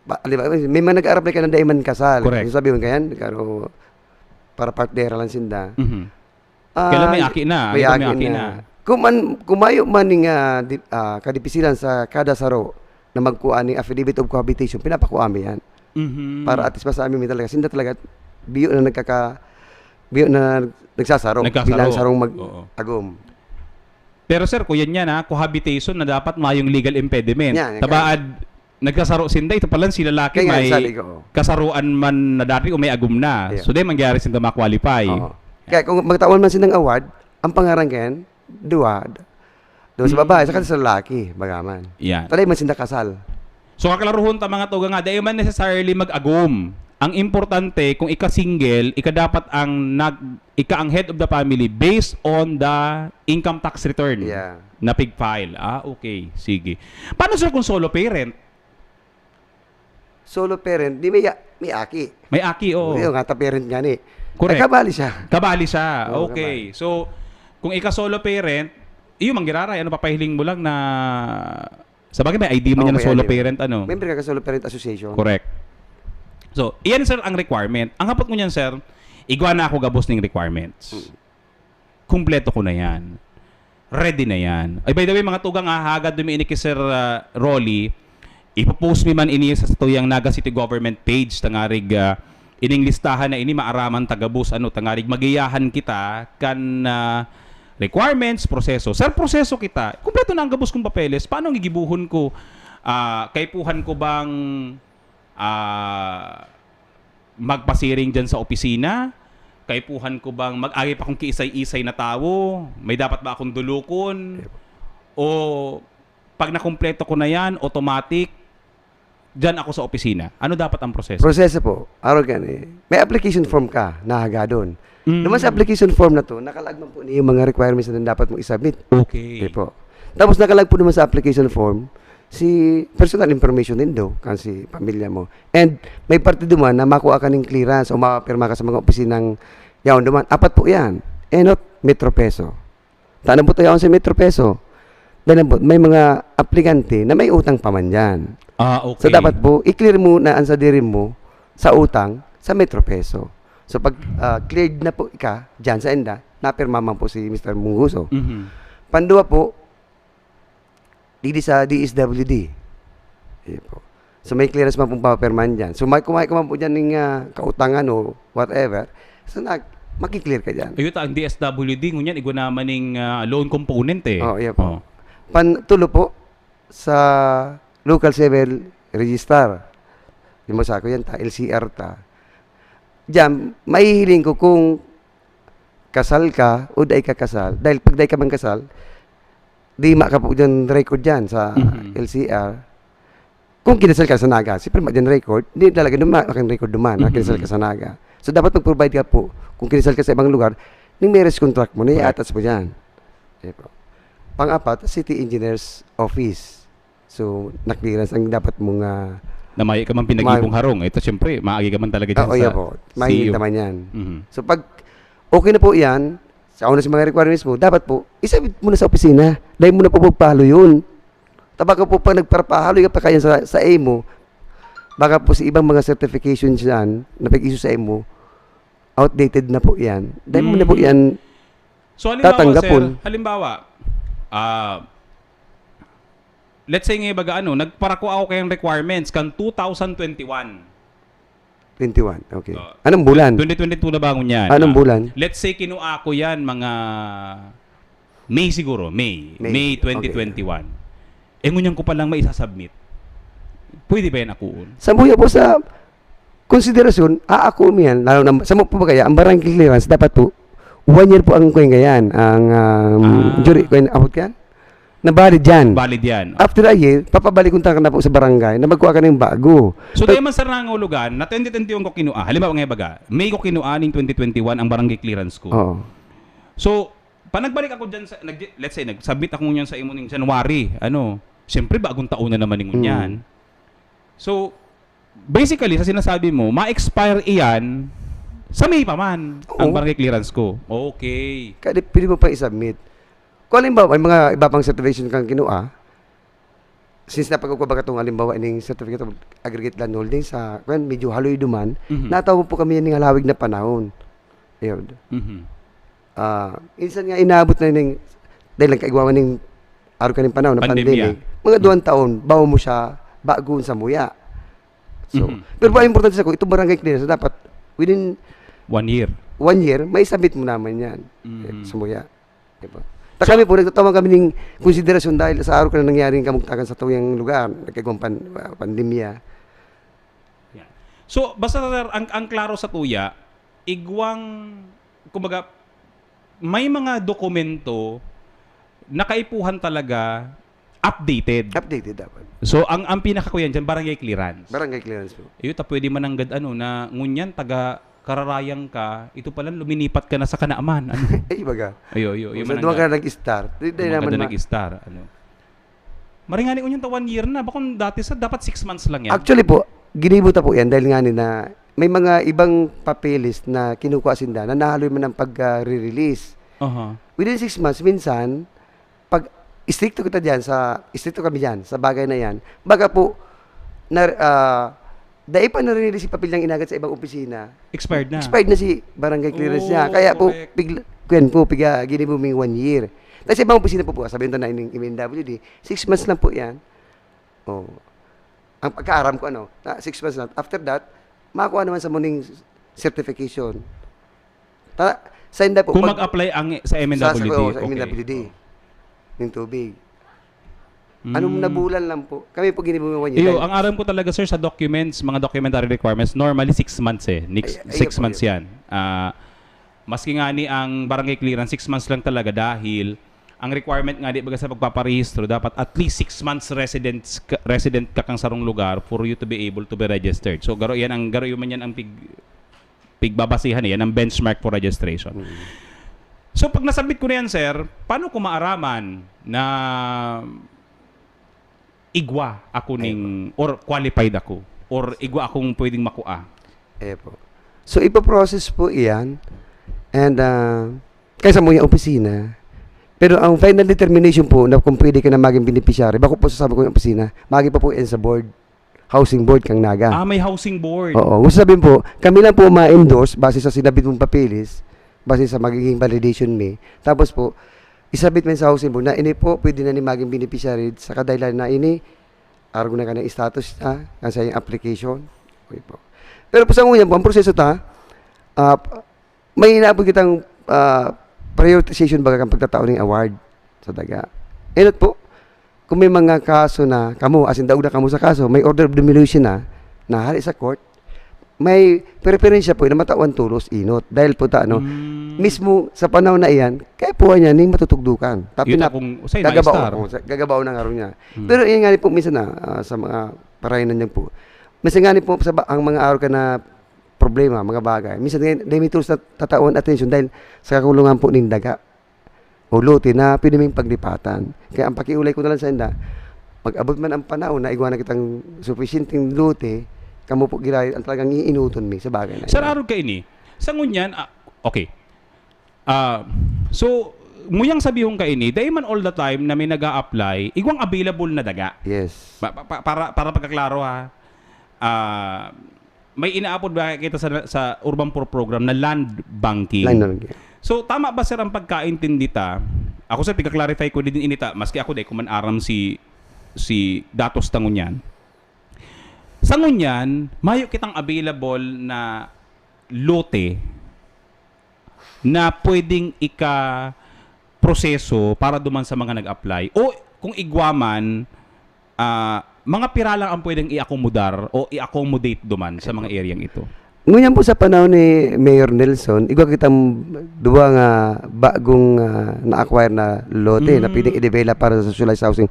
ba, di ba, may mga nag-a-apply ka na dai man kasal. Correct. Yung sabi mo, ganyan, karo, para partnera lang sinda. Mhm. Ah, Kailan may aki na? may Kailan may aki aki na. na. Kung man, kung mayo man ning, ah, di, ah, kadipisilan sa kada saro na magkuha ni affidavit of cohabitation, pinapakua mi yan. Mhm. Para at least masabi mi talaga, sinda talaga, biyo na nagkaka-, Biyo na nagsasaro, Nagkasaro. Bilang sarong mag Oo. agom. Pero sir, kuya niya na cohabitation na dapat mayong legal impediment. Yan, Tabaad, nagsasaro sinda, ito pala si lalaki Kaya nga, may sabi ko, oh. Kasaruan man na dati o may agom na. Yeah. So, di mangyari sinda ma-qualify. Oo. Kaya kung magtawan man silang award, ang pangaran kayan, duwa. Duwa sa Mm. babae, saka sa lalaki, bagaman. Yan. Talay man sinda kasal. So, kaklaruhon ta mga tugang nga, di man necessarily mag-agom. Ang importante, kung ika-single, ika dapat ang nag ika ang head of the family based on the income tax return Yeah. na pig-file. Ah, okay. Sige. Paano sir kung solo parent? Solo parent, di may, may aki. May aki, oo. Yung nga, parent nga ni. Correct. Nagkabali siya. Kabali siya. Oo, Okay. So, kung ika solo parent, iyo manggiraray, ano, papahiling mo lang na, sa bagay, may I D mo Oo, niya na may solo I D. Parent, ano? Member ka ka solo parent association. Correct. So, iyan sir ang requirement. Ang hapot ngunyan sir, igwa na ako gabos ning requirements. Mm. Kumpleto ko na yan. Ready na yan. Ay, by the way, mga tugang, ah, hagad dumi ini ki Sir ah, Rolly, ipopost mi man ini sa satuyang Naga City Government page, tangarig ah, ining listahan na ini maaraman ta gabos, ano, tangarig magiyahan kita kan ah, requirements, proseso. Sir, proseso kita. Kumpleto na ang gabos kong papeles. Paano ang gigibuhon ko? Ah, kaipuhan ko bang ah, magpasiring dyan sa opisina? Kaipuhan ko bang mag-agi pa kong kiisay-isay na tawo? May dapat ba akong dulukon? O pag nakumpleto ko na yan, automatic, dyan ako sa opisina? Ano dapat ang proseso? Proseso po, araw gani. May application form ka, nahagadon. Mm. Naman sa application form na to, nakalaag man po niya yung mga requirements na dapat mong isubmit. Okay. Okay po. Tapos nakalag po naman sa application form, si personal information nindo, kan si pamilya mo. And may parte duman na makuha ka ng clearance o mapapirma ka sa mga opisinang yaon duman. Apat po yan. Enot, Metro Peso. Tanang po tayo sa Metro Peso. Dahil po, may mga aplikante na may utang pa man dyan. Ah, okay. So dapat po, i-clear mo na ang sadiri mo sa utang sa Metro Peso. So pag ah, cleared na po ika dyan sa enda, napirma man po si Mister Mungguso. Mhm. Pandua po, didi sa D S W D. Ayun po. So may clearance man pong papirmahan dyan. So may kumain ka man po dyan ng ah, kautangan o whatever. So nag, makiklear ka dyan. Ayun, ang D S W D, ngunyan, igwa naman ning ah, loan component eh. Oh, iya po. Oh. Pantulo po sa local civil registrar. Di mo sa ako yan, ta, L C R ta. Diyan, mahihiling ko kung kasal ka o dai ka kasal. Dahil pag dai ka man kasal, di ma ka po dyan record dyan sa Mhm. L C R. Kung kinasal ka sa Naga, siyempre ma dyan record, hindi talaga naman aking record duman na Mhm. kinasal ka sa Naga. So dapat mag-provide ka po kung kinasal ka sa ibang lugar, ng marriage contract mo, na Correct. i-attach mo dyan. Ayun po. Pang-apat, City Engineer's Office. So, na-clearance ang dapat mong ah, Na mayo ka man pinag-ibong harong. Ito, siyempre, maagi ka man talaga dyan Ah, oh, sa yeah po. May C E O. naman yan. Mhm. So, pag okay na po yan, sa una sa mga requirements mo, dapat po, isabit mo na sa opisina. Dahil mo na po magpahalo yun. Tabaka po, pag nagparapahalo ka pa kaya sa, sa imo, baka po sa ibang mga certifications yan, na pag-issue sa imo, outdated na po yan. Dahil mo na po Mm. yan, So, halimbawa, tatanggapon. Sir, halimbawa, ah, let's say nga, baga, ano, nagparako ako kayang requirements kan two thousand twenty-one. twenty-one, okay. Oh. Anong bulan? Twenty twenty-two na ba ngunyan? Anong Ah, bulan? Let's say, kinuha ko yan, mga May siguro, May. May, May okay. twenty twenty-one. Eh, ngunyan ko palang maisasubmit. Pwede ba yan akuon? Sa buya po sa konsiderasyon, aako mo yan, lalo na, sa mo po ba kaya, ang barangay clearance, dapat po, one year po ang kuwing yan, ang um, Ah. jury, kuwing abot yan, na valid yan. Valid yan. After a year, papabalik ko na po sa barangay na magkuha ka ng bago. So, Pero- dahil man, sir, nangulugan, na twenty twenty-one ko kinuha. Halimbawa nga, baga, May ko kinuha ning twenty twenty-one ang barangay clearance ko. Oo. So, pag nagbalik ako dyan, sa, nag, let's say, nag-submit ako ngunyan sa imo ning January, ano, siyempre, bagong taon na naman yung ngunyan. Mm. So, basically, sa sinasabi mo, ma-expire iyan sa May pa man, ang Oo. Barangay Clearance ko. Okay. Kaya di, pwede mo pang isubmit. Kung halimbawa, may mga iba pang certification kang kinuha, since napagkukuha ka itong halimbawa, ining certificate of aggregate land holding sa, kwan, medyo haloy duman, Mhm. natawag po kami yan ng halawig na panahon. Ayun. Mhm. Ah, insan nga inaabot na ning, dahil lang kaigwaman ning araw kaning panahon na Pandemya. pandemic, mga duwang taon, bago mo siya, bago sa muya. So, Mhm. pero ba importante sa ko, itong barangay clearance, dapat within One year. one year, may submit mo naman yan. Mhm. Eh, sumuya. Di ba? Ta So kami po, nagtataman kami ning konsiderasyon dahil sa araw ka na nangyaring kamugtakan sa tuyang lugar, nagkagawang pan-, ah, pandemya. Yan. So, basta, sir, ang, ang klaro sa tuya, igwang, kumbaga, may mga dokumento na kaipuhan talaga updated. Updated dapat. So, ang, ang pinakakuyan dyan, barangay clearance. Barangay clearance po. Iyo, ta pwede mananggad ano, na ngunyan, taga Kararayan ka, ito pala, luminipat ka na sa Kanaman. Ano? Ay, baga. Ayo, ayo, ayo, Kung sa mananggad. Duwa ka nag-start, di, di Duwa ka naman na ma- nag-start, ano? Maringani, ngunyan ta one year na. Bakong dati sa, dapat six months lang yan. Actually po, ginibo ta po yan dahil nga ni na may mga ibang papeles na kinukuha sinda na nahaloy man ang pagka-re-release. Aha. Within six months, minsan, pag istrikto kita diyan sa, istrikto kami diyan sa bagay na yan, baga po, na, ah, dai pa nare-release si papel niyang inagad sa ibang opisina. Expired na. Expired na si barangay clearance niya. Oo, Kaya po, correct. pigla-, kuyan po, piga, ginibo ming one year. Tapos sa ibang opisina po po, sabihin to na ining M N W D, six months lang po yan. Oh. Ang pagkaaram ko, ano, na six months lang. After that, makuha naman sa muning certification. Ta-, sa inda po, Kung pag mag-apply ang sa M N W D, sa, sa, sa okay. M N W D, yung tubig. Anong Mm. nabulan lang po. Kami po ginibuwan niya Iyo, dahil ang aram ko talaga, sir, sa documents, mga documentary requirements, normally six months eh. Next, Ay, ay, six ayun po months yun. yan. Ah, maski nga ni ang barangay clearance, six months lang talaga dahil ang requirement nga di baga sa pagpaparehistro, dapat at least six months residents ka, resident ka kang sarong lugar for you to be able to be registered. So, garo yan ang, garo yun man yan ang pig, pigbabasihan, yan ang benchmark for registration. Mm. So, pag nasabit ko na yan, sir, paano ko maaraman na igwa ako Ay, ning, po. or qualified ako, or igwa akong pwedeng makua? Eh po. So, ipoprocess po iyan. And, ah, kaya sa mga opisina. Pero ang final determination po na kung pwede ka na maging beneficiary, bako po sasabi ko yung opisina, magi pa po yan sa board. Housing board kang Naga. Ah, may housing board. Oo. Gusto sabihin po, kami lang po ma-endorse base sa sinabit mong papeles, base sa magiging validation mi. Tapos po, isabit mo sa housing board na ini po, pwede na ni maging beneficiary sa kadahilan na ini, arog na ka ng status na, ang sa iyong application. Okay po. Pero po sa ngunyan po, ang proseso ta, ah, may inaapod kitang, ah, prioritization baga kan pagtatao ning award sa daga. Enot po, kung may mga kaso na kamo, as in, daog na kamo sa kaso, may order of demolition na, na hali sa court, may preferensya po na matawan tolos, enot. Dahil po ta, ano, Mm. mismo sa panahon na iyan, kaya po niya ning matutugdukan. Tapi Yun na, ta kung usay gagabaw, maestar. oh, sa, gagabaw na nga rin niya. Hmm. Pero yun nga rin po, minsan na, ah, sa mga parainan niyan po. Minsan nga rin po, sa ba-, ang mga araw ka na problema, mga bagay. Minsan nga, dahil may tools na tatawan atensyon dahil sa kakulungan po ning daga o lote na pwede ming paglipatan. Kaya ang pakiulay ko na lang sa inda, pag-abot man ang panahon na igwa na kitang sufisyenteng lote, kamo po giraray ang talagang iinuton mi sa bagay na Sir, iyan. Arog ka ini. Sa ngunyan, ah, okay. Ah, so, muyang sabihon ka ini, dai man all the time na may nag-a-apply, igwang available na daga. Yes. Pa-, pa-, pa-, para, para pagkaklaro, ha, ah, may inaapod ba kita sa, sa Urban Poor Program na land banking? Land banking. So, tama ba, sir, ang pagkaintindi ta? Ako, sir, pagka-clarify ko din inita, maski ako, dai ko man aram si, si datos ta ngunyan. Sa ngunyan, mayo kitang available na lote na pwedeng ika-proseso para duman sa mga nag-apply. O kung igwa man, ah, mga pira lang ang pwedeng i-akomodar o i-accommodate duman sa mga areang ito? Ngunyan po sa panahon ni Mayor Nelson, igwa kitang duwa nga bagong, ah, na-acquire na lote na Mm. pwedeng i-develop para sa socialized housing,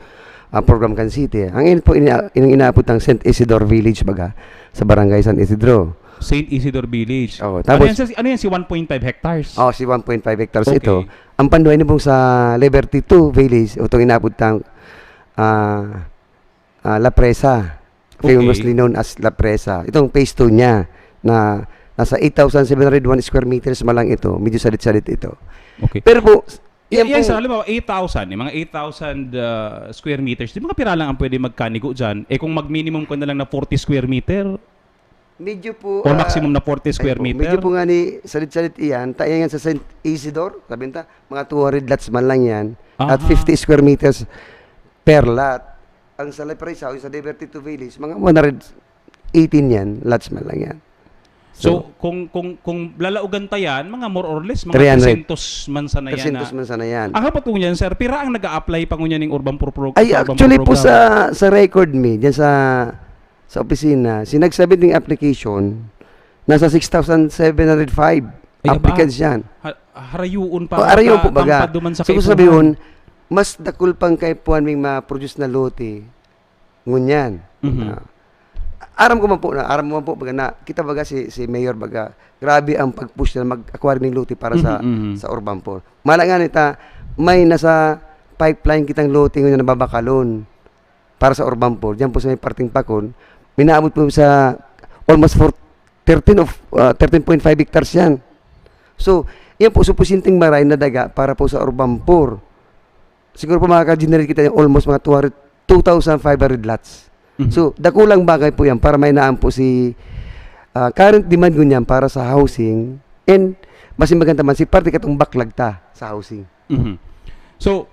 ah, program kan city. Ang in po, ini-, ini-, inaapod ang Saint Isidore Village, baga, sa Barangay San Isidro. Saint Isidore Village. Oo, Ano tapos yan, sir? Ano yan, si one point five hectares? Oh, si one point five hectares Okay. ito. Ang panduay ni pong sa Liberty two Village, itong inaapod tang, ah, ah, La Presa. Famously Okay. known as La Presa. Itong phase two niya na nasa eight thousand seven hundred one square meters man lang ito. Medyo sadit-sadit ito. Okay. Pero po, Y-, yan yan, po sir, halimbawa, eight thousand, yung mga eight thousand, ah, square meters, di mga pira lang ang pwede magkanigo dyan? Eh, kung mag-minimum ka na lang na forty square meter, Medyo po, or ah, maximum na forty ayun square po, meter? medyo po nga ni salit-salit iyan, ta iyan sa Saint Isidore, sabi ta, mga two hundred lots man lang yan, at Aha. fifty square meters per lot. Ang sa Leprechaun, sa Liberty two Village, mga one hundred eighteen yan, lots man lang yan. So, kung, kung, kung lalaogan ta yan, mga more or less, mga three hundred. Tresyentos man sana yan. Tresyentos man sana yan. Ang hapot ko niyan, sir, pira ang nag-a-apply pa ngunyan ning urban pro-, pro-, Ay, urban actually pro po, program? Sa, sa record mi, dyan sa, sa opisina, sinagsabit ng application, nasa six thousand seven hundred five Ay, aba. Applicants yan. Ha-, harayuon pa. O, harayuon po, baga. Tampad duman sa kaipuhan. So, kung sabihin, mas dakul pang kaipuhan may ma-produce na lote, ngunyan. Mhm. Ah, aram ko man po na, aram mo man po, baga na, kita baga si, si Mayor baga, grabe ang pag-push na mag-acquire ng lote para sa, Mhm, mhm. sa Urban Four. Mala nga nita, may nasa pipeline kitang lote ngunyan na babakalon para sa Urban Four. Diyan po sa may parteng Pacon, minaabot po sa almost for thirteen of, ah, thirteen point five hectares yan. So, yan po, supisinteng maray na daga para po sa Urban Four. Siguro po makaka-generate kita yung almost mga two hundred, two thousand five hundred lots. Mhm. So, dakulang bagay po yan para mainaan po si, ah, current demand ngunyan para sa housing. And, mas maganda man, si parte katong backlog ta sa housing. Mhm. So,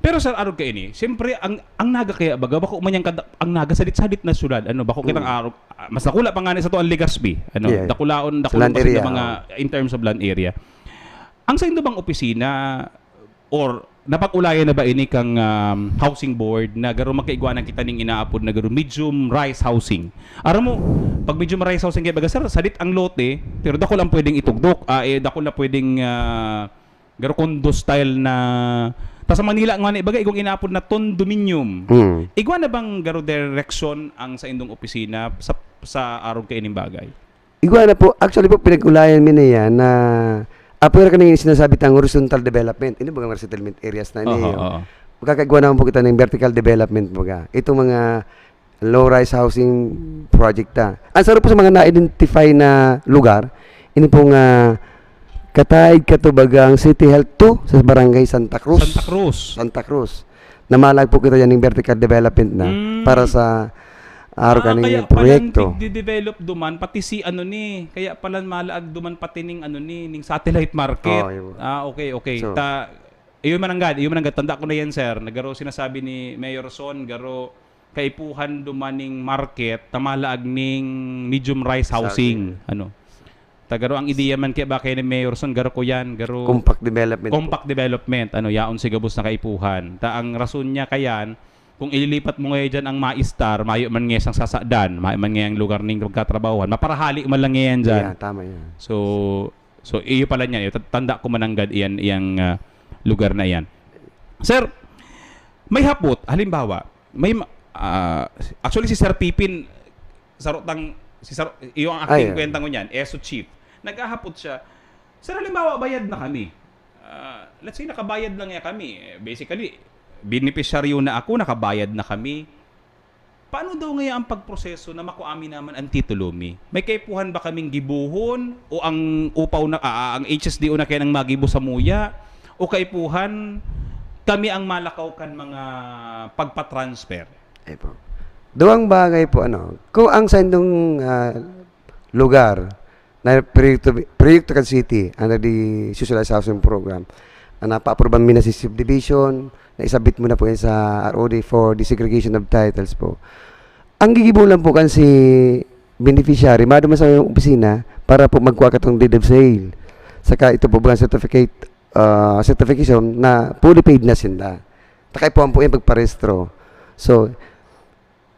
pero sir, arog kaini, siyempre, ang, ang Naga kaya, baga, bako man yang kada-, ang Naga, sadit-sadit na syudad, ano, bako kitang Mm. arog, ah, mas dakula pa nga ni sa to ang Legazpi, ano, Yes. Dakulaon, Sa dakulaon land pa sila area, mga, oo. In terms of land area. Ang saindo bang opisina, or napag-ulayan na ba ini kang, um, housing board na garo magkaigwanan kita ning inaapod na garo medium rise housing? Aram mo, pag medium rise housing kaya baga, sir, sadit ang lote, pero dakul ang pwedeng itugdok, ah, eh, dakul na pwedeng, ah, garo condo style na, ta sa Manila nga ni, baga, igwang inaapod na condominium. Mm. Igwa na bang garo direksyon ang saindong opisina sa, sa arog kaining bagay? Igwa na po. Actually po, pinag-ulayan mi na yan na apwera ka na yung sinasabi tang horizontal development. Ini baga mga settlement areas na ini, Aha, oh. aha. Magkakaigwa naman po kita ng vertical development, baga. Itong mga low-rise housing project ta. Ang sarap po sa mga na-identify na lugar, ini pong, ah, Kataig Katubagang City Health two sa Barangay Santa Cruz. Santa Cruz. Santa Cruz. Namalag po kita yan ng vertical development na Mm. para sa araw Ah, kaning kaya proyekto. Palan di-, di-develop duman, pati si ano ni, kaya palan malaag duman pati ning ano ni, ning satellite market. Oh, yun. Ah, okay, okay. So, Ta-, iyon mananggad, iyon mananggad. Tanda ko na yan, sir. Nagaro sinasabi ni Mayor Son, garo kaipuhan duman ning market, ta malaag ning medium rise Sa housing. atin. Ano? Ta garo ang ideya man kaya ba kaya ni Mayor Son, garo ko yan, garo Compact development po. Compact development, ano, yaon si gabos na kaipuhan. Ta ang rason niya kayan, kung ililipat mo ngayon dyan ang maistar, mayo man ngayon siyang sasadan, mayo man ngayon lugar ning pagkatrabahuhan, maparahali man lang ngayon dyan. Yeah, tama yan. So, so, iyo pala niya, iyo, ta-, tanda ko mananggad iyan, iyang, ah, lugar na iyan. Sir, may hapot, halimbawa, may ma-, ah, actually si Sir Pipin, saro tang, si Sar-, iyo ang acting Ay, ay. kwenta ngunyan, E S O chief. Naghahapot siya, "Sir, halimbawa, bayad na kami. Ah, let's say, nakabayad na nga kami. Eh, basically, benepisyaryo na ako, nakabayad na kami. Paano daw ngaya ang pagproseso na makua mi naman ang titulo mi? May kaipuhan ba kaming gibohon? O ang upaw na, ah, ang H S D O na kaya nang magibo sa muya? O kaipuhan, kami ang malakaw kan mga pagpatransfer?" Ay po. Duwang bagay po, ano, kung ang saindong, ah, lugar na proyekto, proyekto kan city, under the Socialized Housing Program, na napaaprubahan mi na si subdivision, na isabit mo na po yan sa R O D for desegregation of titles po. Ang gigibo lang po kan si beneficiary, maduman sa opisina para po magkuha katong deed of sale. Saka ito po ba certificate, ah, certification na fully paid na sinda. Takay po ang po yung pagparehistro. So,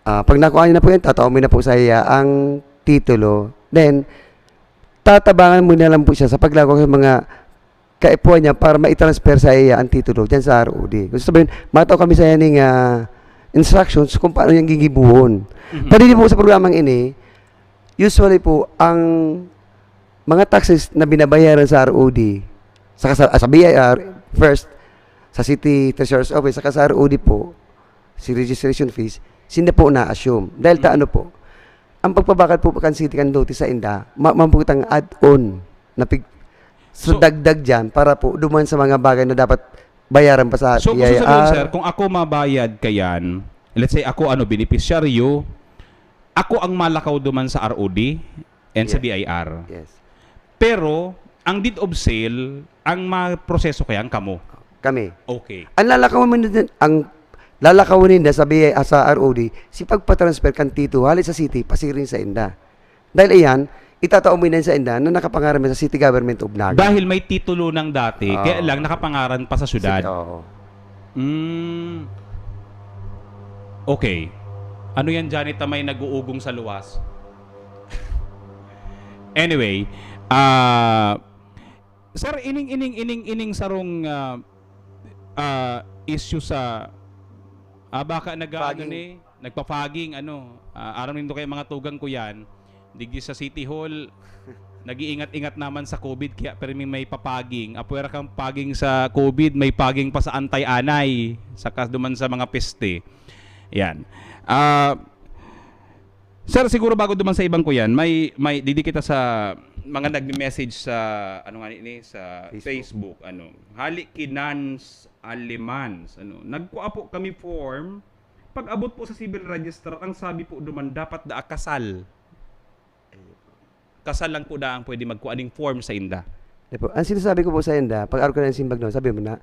ah, pag nakuha niyo na po yan, tatao mo na po sa iya ang titulo. Then, tatabangan mo na lang po siya sa paglako sa mga kaipuhan niya para mai-transfer sa iya ang titulo dyan sa R O D. Gusto sabihin, matao kami sa yaning, ah, instructions kung paano niyang gigibuhon. Mhm. Padidi po sa programang ini, usually po, ang mga taxes na binabayaran sa R O D, sa, sa, sa B I R, first, sa City Treasurer's Office, saka sa R O D po, si registration fees, sinda po na-assume. Dahil ta Mm. ano po, ang pagpabakal po kan City kan lote sa inda, ma-, man po kitang add-on na pig-, sa So, dagdag dyan para po duman sa mga bagay na dapat bayaran pa sa So, gusto sabihin, T I R. sir, kung ako mabayad kayan, let's say, ako, ano, benepisyaryo, ako ang malakaw duman sa R O D and sa Yes. B I R. Yes. Pero, ang deed of sale, ang maproseso kaya ang kamo? Kami. Okay. Ang lalakawan mo din, ang lalakawan ninda sa B I R, sa R O D, si pagpa-transfer kan titulo, hali sa city, pasiring sa inda. Dahil iyan, itatao mo yan sa inda na nakapangaran sa City Government of Naga. Dahil may titulo nang dati, Oo. kaya lang nakapangaran pa sa syudad. City, oo. Mm. Okay. Ano yan, Janet, na may nag-uugong sa luwas? Anyway, ah, sir, ining, ining, ining, ining sarong ah, ah, issue sa ah, baka nag ano Fogging. ni, nagpa-fogging, ano, ah, aram nindo kaya mga tugang ko yan, digdi sa City Hall, nag-iingat-ingat naman sa COVID, kaya pero may, may pa-fogging. Apwera kang fogging sa COVID, may fogging pa sa anti-anay, saka duman sa mga peste. Yan. Ah, sir, siguro bago duman sa ibang ko yan, may, may, didi kita sa mga nagme-message sa, ano nga ni, sa Facebook. Facebook, ano. Hali ki Nans Alemans, ano. Nagkua po kami form. Pag-abot po sa civil registrar, ang sabi po duman, dapat daa kasal. Kasal lang po daa ang pwede magkua ning form sa inda. Di po. Ang sinasabi ko po sa inda, pag arog ka na ng simbag na, sabi mo na,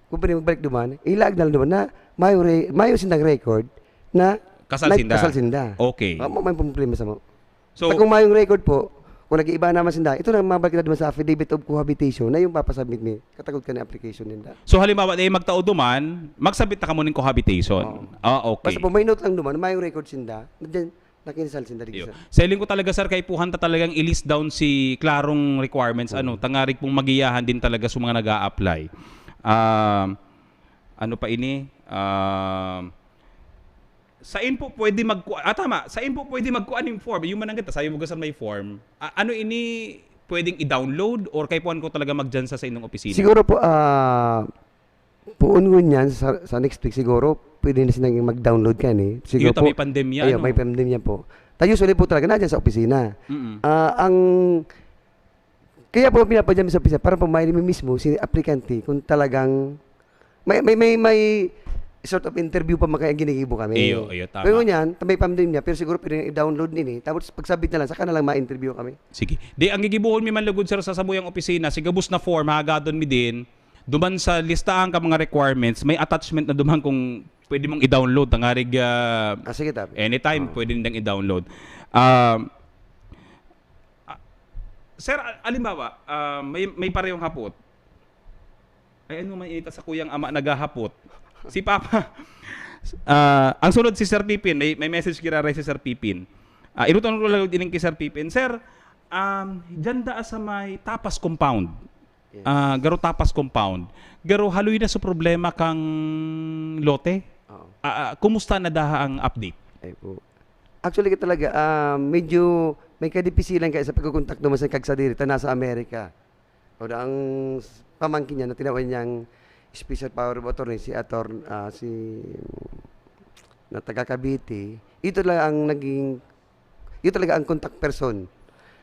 kung pwede magbalik duman, ilaag na lang duman na mayo, re, mayo sindang record na Kasal nag- sinda. kasal sinda. Okay. Wa mo may problema sa mo. So, Pag kung mayong record po, kung nag-iiba naman sinda, ito na mabalik na duman sa affidavit of cohabitation na yung papasubmit mi. Katagod ka na application ninda. so halimbawa, eh, magtao duman, magsabit na kamo ning cohabitation. Oo. Ah, okay. Basta po may note lang duman, mayong record sinda, na dyan, nakinsal sinda Iyo. digdi sa. Sa hiling ko talaga, sir, kaipuhan ta talagang i-list down si klarong requirements, ano, tangarig pong magiyahan din talaga sa mga nag-a-apply. Ah, ano pa ini? Ah, sain po pwede magku-, ah, tama, sain po pwede magkuha ng form? Yung mananggit, sabi mo, sir, may form. Ah, ano ini pwedeng i-download or kaipuhan ko talaga magdyan sa, sa inyong opisina? Siguro po, ah, puon ngunyan sa, sa next week siguro, pwede na silang mag-download ka ni. Siguro Iyo, ta may pandemya, Ayo, ano? May pandemya po. Tayo usually po talaga na dyan sa opisina. Mm-mm. Ah, ang kaya po pinapadyan sa opisina para po may mismo si aplikante kung talagang may may may, may sort of interview pa makaya ginigibo kami. Iyo, iyo, tama. Pero ngunyan, may pandemya, pero siguro pwede i-download nini. Tapos pagsabit na lang, saka na lang ma-interview kami. Sige. Di, ang gigibuhon mi man lugod, sir, sa sabuyang opisina, si gabos na form, hagadon mi din, duman sa listahan ka mga requirements, may attachment na duman kung pwede mong i-download, tangarig, ah, Ah, sige, tabi. anytime, pwede nindang i-download. Ah, ah, sir, al- alimbawa, ah, may, may parehong hapot. Ay, ano man inita sa kuyang ama naghahapot? Si Papa, ah, ang sunod si Sir Pipin, may, may message giraray si Sir Pipin. Ah, irutan ko lang din kay Sir Pipin. Sir, um, dyan daa sa may Tapas Compound. Yes. Ah, garo Tapas Compound. Garo haloy na sa problema kang lote. Oo. Ah, ah, kumusta na daha ang update? Ay po. Actually ka talaga, ah, medyo may kadipisilan kaya sa pagkokontakto mo sa kagsadiri ta nasa Amerika. O da ang s- pamangkin niya na tinawan niyang special power of attorney si Ator ah, si na taga Cavite. Ito lang ang naging ito talaga ang contact person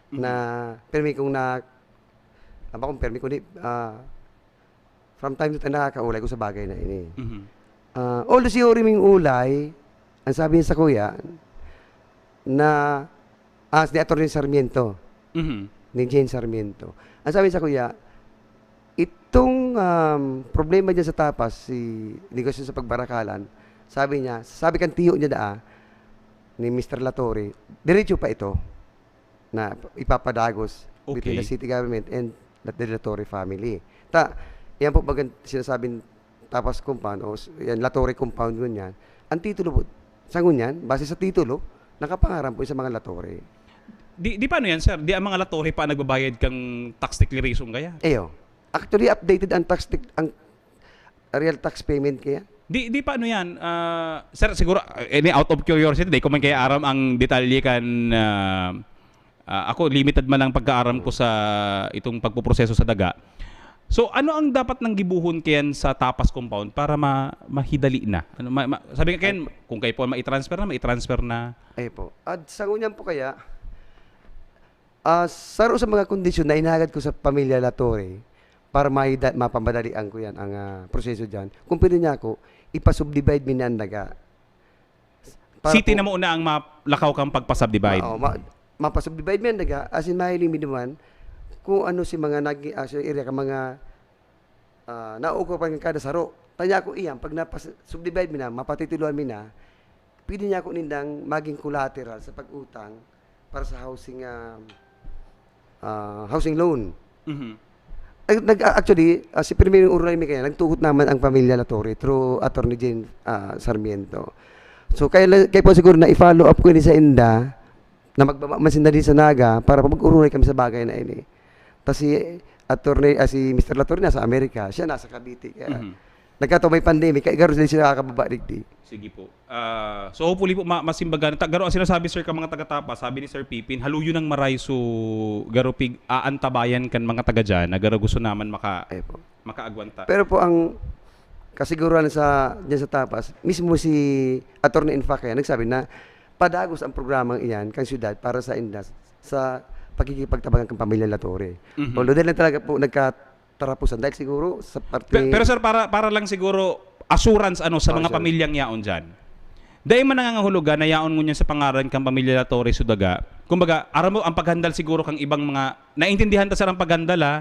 na permi kong na aba kung permi ko ni ah, from time to time nakakaulay ko sa bagay na ini. Mhm. Ah, although si Ori Ming Ulay, ang sabi niya sa kuya, na as ni Attorney Sarmiento, Mhm. ni Jane Sarmiento. Ang sabi niya sa kuya, itong um, problema dyan sa tapas, si negosyo sa pagbarakalan, sabi niya, sabi kan tiyo niya daa, ni Mister Latorre, diretso pa ito na ipapadagos between Okay. the city government and the Latorre family. Ta, yan po bagang sinasabing tapas compound o s- yan, Latorre compound ngunyan. Ang titulo po, sa ngunyan, base sa titulo, nakapangaran po sa mga Latorre. Di, di paano yan, sir? Di ang mga Latorre pa nagbabayad kang tax declaration kaya? Eyo, actually updated ang tax, tec- ang real tax payment kaya. Di, di paano yan? Ah, sir, siguro, eh, ni out of curiosity, di ko man kaya aram ang detalye kan, ah, ah, ako, limited man ang pagkaaram ko sa itong pagpoproseso sa daga. So, ano ang dapat nang gibuhon kayan sa Tapas Compound para ma mahidali na? Ano, ma, ma, sabi nga kayan, kung kayo po ma-transfer na, ma-transfer na. Ay po. At sa ngunyan po kaya, ah, saro sa mga kondisyon na inagad ko sa pamilya Latorre para maida, mapamadalian ko yan, ang ah, proseso dyan. Kung pwede niya ako, ipasubdivide mi na ang daga. Para City po- na muna ang malakaw kang pagpasubdivide. Oo, ma, mapasubdivide mi ang daga, as in, mahiling mi naman kung ano si mga nag, ah, sa area ka mga ah, nauukupan ng kada saro. Tanya ko iyan, pag napas-, subdivide mi na, mapatituloan mi na, pwede niya ako nindang maging collateral sa pag-utang para sa housing, ah, ah, housing loan. Mhm. Ay, nag-, actually, ah, si Primero Urulay mi kaya, nagtugot naman ang pamilya Latore through Attorney Jane, ah, Sarmiento. So, kaya la-, kaya po siguro na i-follow up ko ini sa inda, na magbaba man sinda din sa Naga para mag-urulay kami sa bagay na ini. Tas si Attorney, ah, si Mister Latore nasa Amerika, siya nasa Cavite. Kaya Mhm. nagkataon may pandemic, kaya garo sila nakakababa digdi. Sige po. Ah, so hopefully po ma-, masimbagan. Ta-, garo ang sinasabi, sir, ka mga taga-Tapas, sabi ni Sir Pipin, haluyo nang maray, so garo pig-aantabayan kan mga taga dyan, na garo gusto naman maka-, Ay po. makaagwanta. Pero po ang kasiguruhan sa, dyan sa Tapas, mismo si Attorney Infac kaya nagsabi na padagos ang programang iyan kan syudad para sa indas, sa pakikipagtabangan kan pamilya Latore. Mhm. Although dahil lang talaga po nagkatarapusan, dahil siguro sa parte Pe-, pero sir, para, para lang siguro assurance, ano, sa Oh, mga sir. pamilyang yaon dyan. Dai man nangangahulugan na yaon ngunyan sa pangaran kan pamilya Latore Sudaga. Kumbaga, aram mo, ang paghandal siguro kang ibang mga, naintindihan ta, sir, ang paghandal, ha?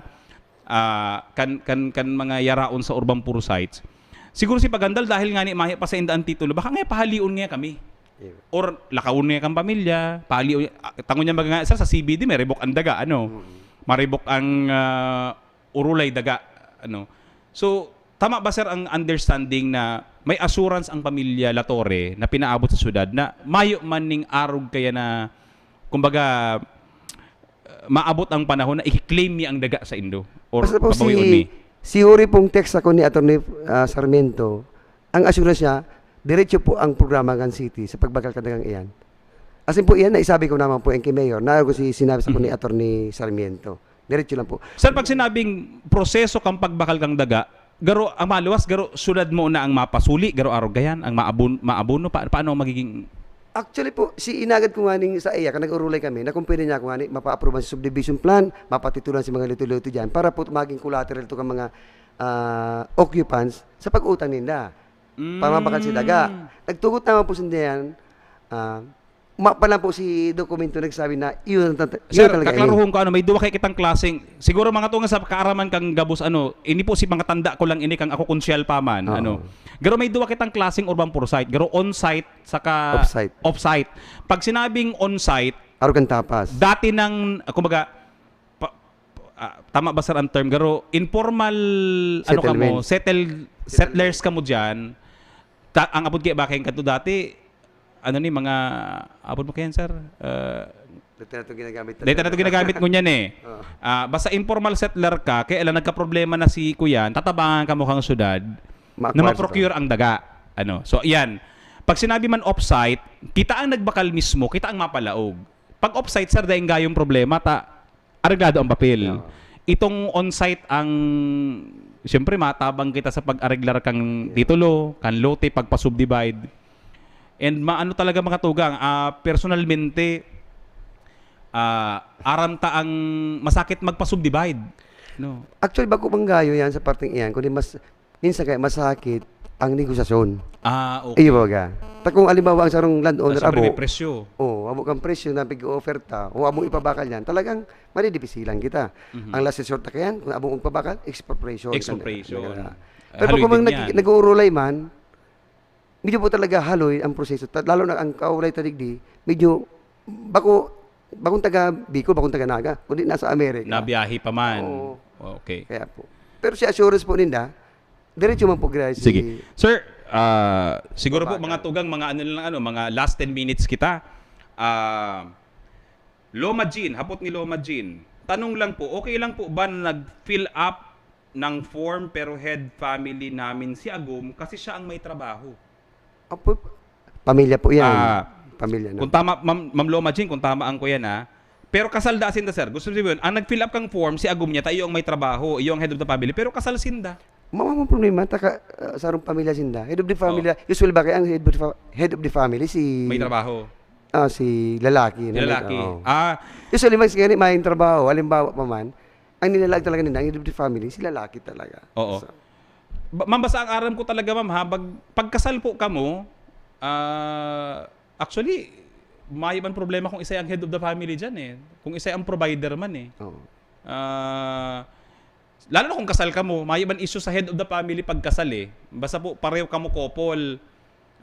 Ah, kan, kan, kan mga yaraon sa urban poor sites. Siguro si paghandal dahil nga ni mahi pa sa inda ang titulo, baka nga pahalion nga kami. Yeah. Or lakawon nga kang pamilya, pahalion, ah, tango niya mga nga, sir, sa C B D, may ribok ang daga, ano? Mm. Maribok ang, ah, urulay daga, ano? So, tama ba, sir, ang understanding na may assurance ang pamilya Latore na pinaabot sa syudad na mayo man ning arog kaya na, kumbaga, maabot ang panahon na i-claim mi ang daga sa indo or Basta po babawion si, mi? si Yuri pong text ako ni Attorney, ah, Sarmiento, ang assurance niya, diretso po ang programa kan city sa pagbakal kan dagang iyan. As in po iyan, naisabi ko naman po yan kay Mayor, na ako si sinabi sa ko ni Mhm. Attorney Sarmiento. Diretso lang po. Sir, pag sinabing proseso kang pagbakal kang daga, garo, ang maluwas, garo, syudad mo na ang mapasuli, garo arog gayan, ang maabon-, maabono, pa-, paano ang magiging Actually po, si inagad ko nga ning sa iya, kan nag-urulay kami, na kung pwede niya ako nga ni, mapa-approve ang subdivision plan, mapatitulan si mga lote-lote dyan, para po maging collateral to kan mga, ah, occupants sa pag-utang ninda. Para mabakal si daga. Mm. Nagtugot naman po sinda yan, ah, ma-, pa lang po si dokumento nagsabi na yun ang tata-, yun Sir, talaga, eh. kaklaruhon ko, ano, may duwa kay kitang klaseng, siguro mga tunga sa kaaraman kang gabos, ano, ini po si mga tanda ko lang ini kang ako konsyal pa man, Oo. ano. Garo may duwa kitang klaseng urban poor site. Garo on-site, saka Off-site. off-site. Pag sinabing on-site, Arog kan Tapas. dati nang, kumbaga, pa-, ah, tama ba, sir, ang term? Garo, informal, ano ka mo, Settlement. settle-, Settlement. settlers ka mo dyan. Ta-, ang apod kaya ba kayong kanto dati, ano ni, mga, apod mo kayan, sir? Ah, Dati na itong ginagamit dati na itong talaga. ginagamit mo niyan eh. Oo. Ah, basta informal settler ka, kaya lang nagkaproblema na si kuyan, tatabangan ka mo kang syudad na Ma-acquire ma-procure siya. ang daga. Ano? So, yan. Pag sinabi man off-site, kita ang nagbakal mismo, kita ang mapalaog. Pag off-site, sir, daing gayong problema, ta, areglado ang papel. Oo. Itong on-site ang, siyempre, matabang kita sa pag-areglar kang Yeah. titulo, kang lote, pagpa-subdivide. And maano talaga, mga tugang, ah, personalmente, ah, aram ta ang masakit magpa-subdivide, no? Actually, bako pang gayo yan sa parteng iyan, kundi mas, minsan kaya masakit ang negosasyon. Ah, okay. Iyo, baga. Ta kung halimbawa, ang sarong landowner, Ah, siyempre, abo, may presyo. Oo, abo kang presyo na pig-offer ta, o abo ipabakal yan, talagang madidipisilan kita. Mhm. Ang last resort na kayan, kung abo magpabakal, expropriation. Expropriation. Pero Haloy kung din mga nag-, yan. nag-uurulay man, medyo po talaga haloy ang proseso. Ta-, lalo na ang kaulay ta digdi, medyo bako, bakong taga Bicol, bakong taga Naga, kundi nasa Amerika. Nabiyahe pa man. Oo. Okay. Kaya po. Pero si assurance po ninda, diretso man po, guys, Sige. si Sir, ah, siguro po, Babakan. mga tugang, mga ano lang, ano, mga last ten minutes kita. Ah, Loma Jean, hapot ni Loma Jean. Tanong lang po, okay lang po ba na nag-fill up ng form pero head family namin si Agum kasi siya ang may trabaho? Apo, pamilya po yan. Ah, Pamilya na. kung tama, Ma'am, Ma'am Loma Jean, kung tama ang kuya na, pero kasal da sinda, sir. Gusto sabihin, ang nag-fill up kang form, si Agum niya, ta iyo ang may trabaho, iyo ang head of the family, pero kasal sinda. Mama mo problema, taka, ah, sarong pamilya sinda. Head of the family, Oo. usually ba kaya ang head of the fa-, head of the family si May trabaho. Ah, si lalaki na may Lalaki. trabaho. Ah. Usually, mas gani, may trabaho. Halimbawa pa man, ang nilalaag talaga nila, ang head of the family, si lalaki talaga. Oo. So, Ba-, ma'am, basta ang aram ko talaga, ma'am, ha, pag, pagkasal po kamo, ah, actually, mayo man problema kung isa ang head of the family dyan, eh. Kung isa ang provider man, eh. Oo. Ah, lalo na kung kasal kamo, mayo man issue sa head of the family pagkasal, eh. Basta po, pareho kamo couple,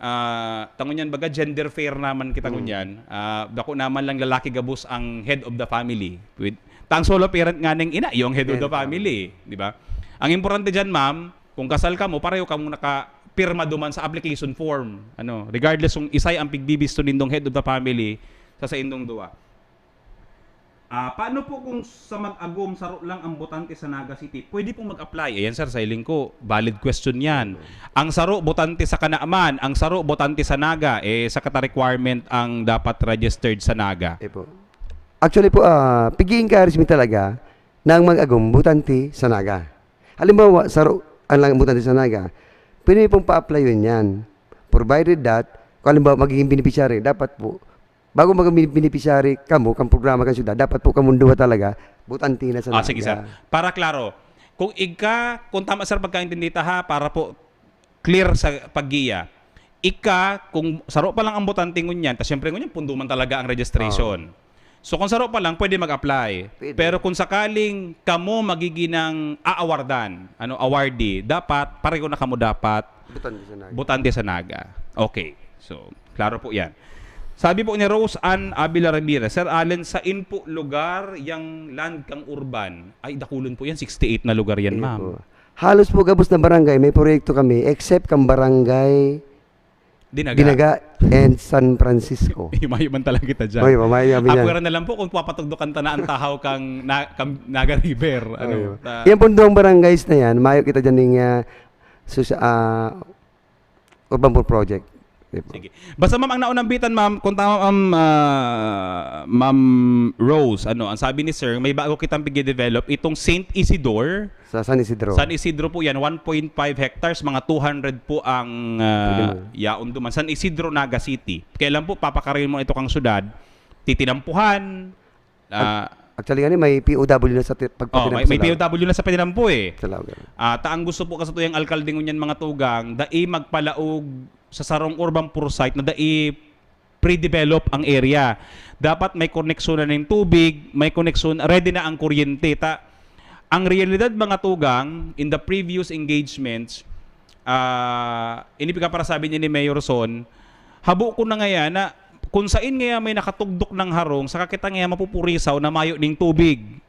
Ah, tangon yan, baga, gender fair naman kita, mm, ngunyan. Ah, bako naman lang lalaki gabos ang head of the family. With, ta ang solo parent nga ning ina, yung head of the family, di ba? Ang importante dyan, ma'am, kung kasal kamo, pareho kamo nakapirma duman sa application form. Ano, regardless kung isay ang pigbibisto nindong head of the family sa saindong duwa. Ah, paano po kung sa Mag-agom, saro lang ang botante sa Naga City? Pwede pong mag-apply. Ayan, sir, sa hiling ko, valid question yan. Ang saro, botante sa Kanaaman, ang saro, botante sa Naga, eh, sa kata requirement ang dapat registered sa Naga. Eh po. Actually po, ah, pig-i-encourage mi talaga na ang Mag-agom, botante sa Naga. Halimbawa, saro ang lang botante sa Naga, pwede mi pong pa-applyon yan. Provided that, kung halimbawa, magiging beneficiary, dapat po, bago maging beneficiary kamo, kang programa, kang syudad, dapat po kamong duwa talaga, botante na sa Ah, Naga. Sige, sir. Para klaro, kung igka, kung tama, sir, pagkaintindi ta, ha, para po clear sa paggiya, ika, kung saro pa lang ang botante ngunyan, ta siyempre ngunyan, pundo man talaga ang registration. Oo. So, kung saro pa lang, pwede mag-apply. Pwede. Pero kung sakaling kamo magiging ang aawardan, ano, awardee, dapat pareho na kamo dapat Botante sa Naga. Botante sa Naga. Okay. So, klaro po yan. Sabi po ni Rose Ann Avila Ramirez, "Sir Allen, sain po lugar yang land kang urban?" Ay, dakulon po yan. Sixty-eight na lugar yan, Iyo ma'am. Po. Halos po gabos na barangay, may proyekto kami, except kang barangay Dinaga. Dinaga and San Francisco. Mayo man talaga kita dyan. Oy, mamayo kami dyan. Apwera na lang po kung papatugdokan ta na ang tahaw kang, na, kang Naga River. Ano, Oy. Ta- Yan pong duwang barangays na yan, mayo kita dyan ning, ah, sus-, ah, urban poor project. Di ba? Sige. Basta, ma'am, ang naunambitan, ma'am, kung tama, ma'am, ah, Ma'am Rose, ano, ang sabi ni Sir, may bago kitang pigde-develop, itong Saint Isidore. Sa San Isidro. San Isidro po yan, one point five hectares, mga two hundred po ang, ah, Pwede mo. Yaon duman. San Isidro, Naga City. Kaya lang po, papakarin mo ito kang syudad, titinampuhan, ah, Ac-, actually, gani, may P O W na sa ti-, Oh, may, pagpatinampo may sa P O W na sa Pinampo eh. Sa Laogan. Ah, ta ang gusto po kasi tuyang alkalde ngunyan, mga tugang, dai magpalaog sa sarong urban poor site na dai pre-develop ang area. Dapat may koneksyon na ning tubig, may koneksyon, ready na ang kuryente. Ta, ang realidad, mga tugang, in the previous engagements, ah, ini pagkaparasabi niya ni Mayor Son, habo ko na ngaya na kung sain ngaya may nakatugdok ng harong, saka kita ngaya mapupurisaw na mayo ning tubig,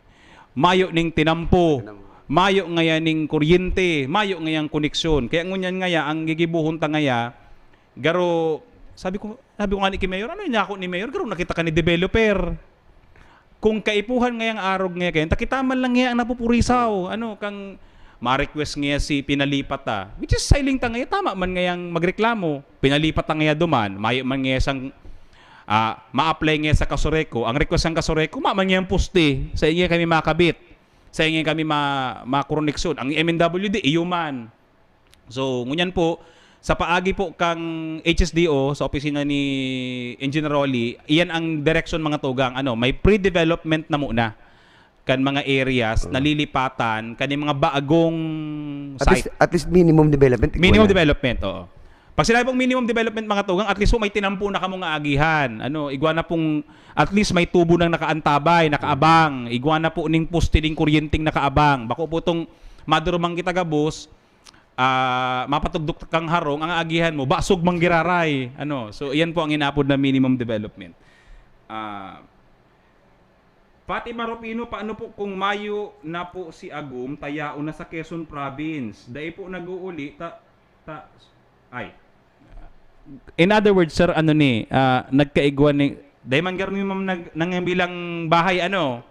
mayo ning tinampo, Tinampo. Mayo ngaya ning kuryente, mayo ngayang koneksyon. Kaya ngunyan ngaya, ang gigibohon ta ngaya, garo, sabi ko, sabi ko nga ni ki Mayor, "Ano yun ako ni Mayor? Garo nakita ka ni developer." Kung kaipuhan ngayang arog ngaya kayan, ta kita man lang ngaya ang napupurisaw. Ano, kang ma-request ngaya si pinalipat ta. Which is, sa hiling ta ngaya, tama man ngayang magreklamo. Pinalipat ta ngaya duman, mayo man ngaya sang, ah, ma-apply ngaya sa Casureco. Ang request ng Casureco, ma man ngayang poste. Sa ingay kami makabit. Sa ingay kami ma-, makoneksyon. Ang M N W D, iyo man. So, ngunyan po, sa paagi po kang H S D O, sa opisina ni Engineer Rolly, iyan ang direksyon, mga tugang. Ano, may pre-development na muna kan mga areas, Oo. nalilipatan, kan mga bagong At least, site. at least minimum development, ikaw Minimum na. development, oo. Pag sinabi pong minimum development, mga tugang, at least po may tinampo na kamong aagihan. Ano, igwa na pong, at least may tubo nang nakaantabay, nakaabang. Igwa na po ning poste ning kuryenteng nakaabang. Bako po tong madurumang kita gabos, ah, mapatugdok kang harong, ang aagihan mo, basog manggiraray. Ano, so, iyan po ang inaapod na minimum development. Ah, Fatima Rufino, paano po kung mayo na po si Agom, ta yaon na sa Quezon Province? Dai po nag-uuli, ta, ta, ay. In other words, sir, ano ni, ah, nagkaigwa ni, dai man garo ni ma'am nag-, nang bilang bahay, ano?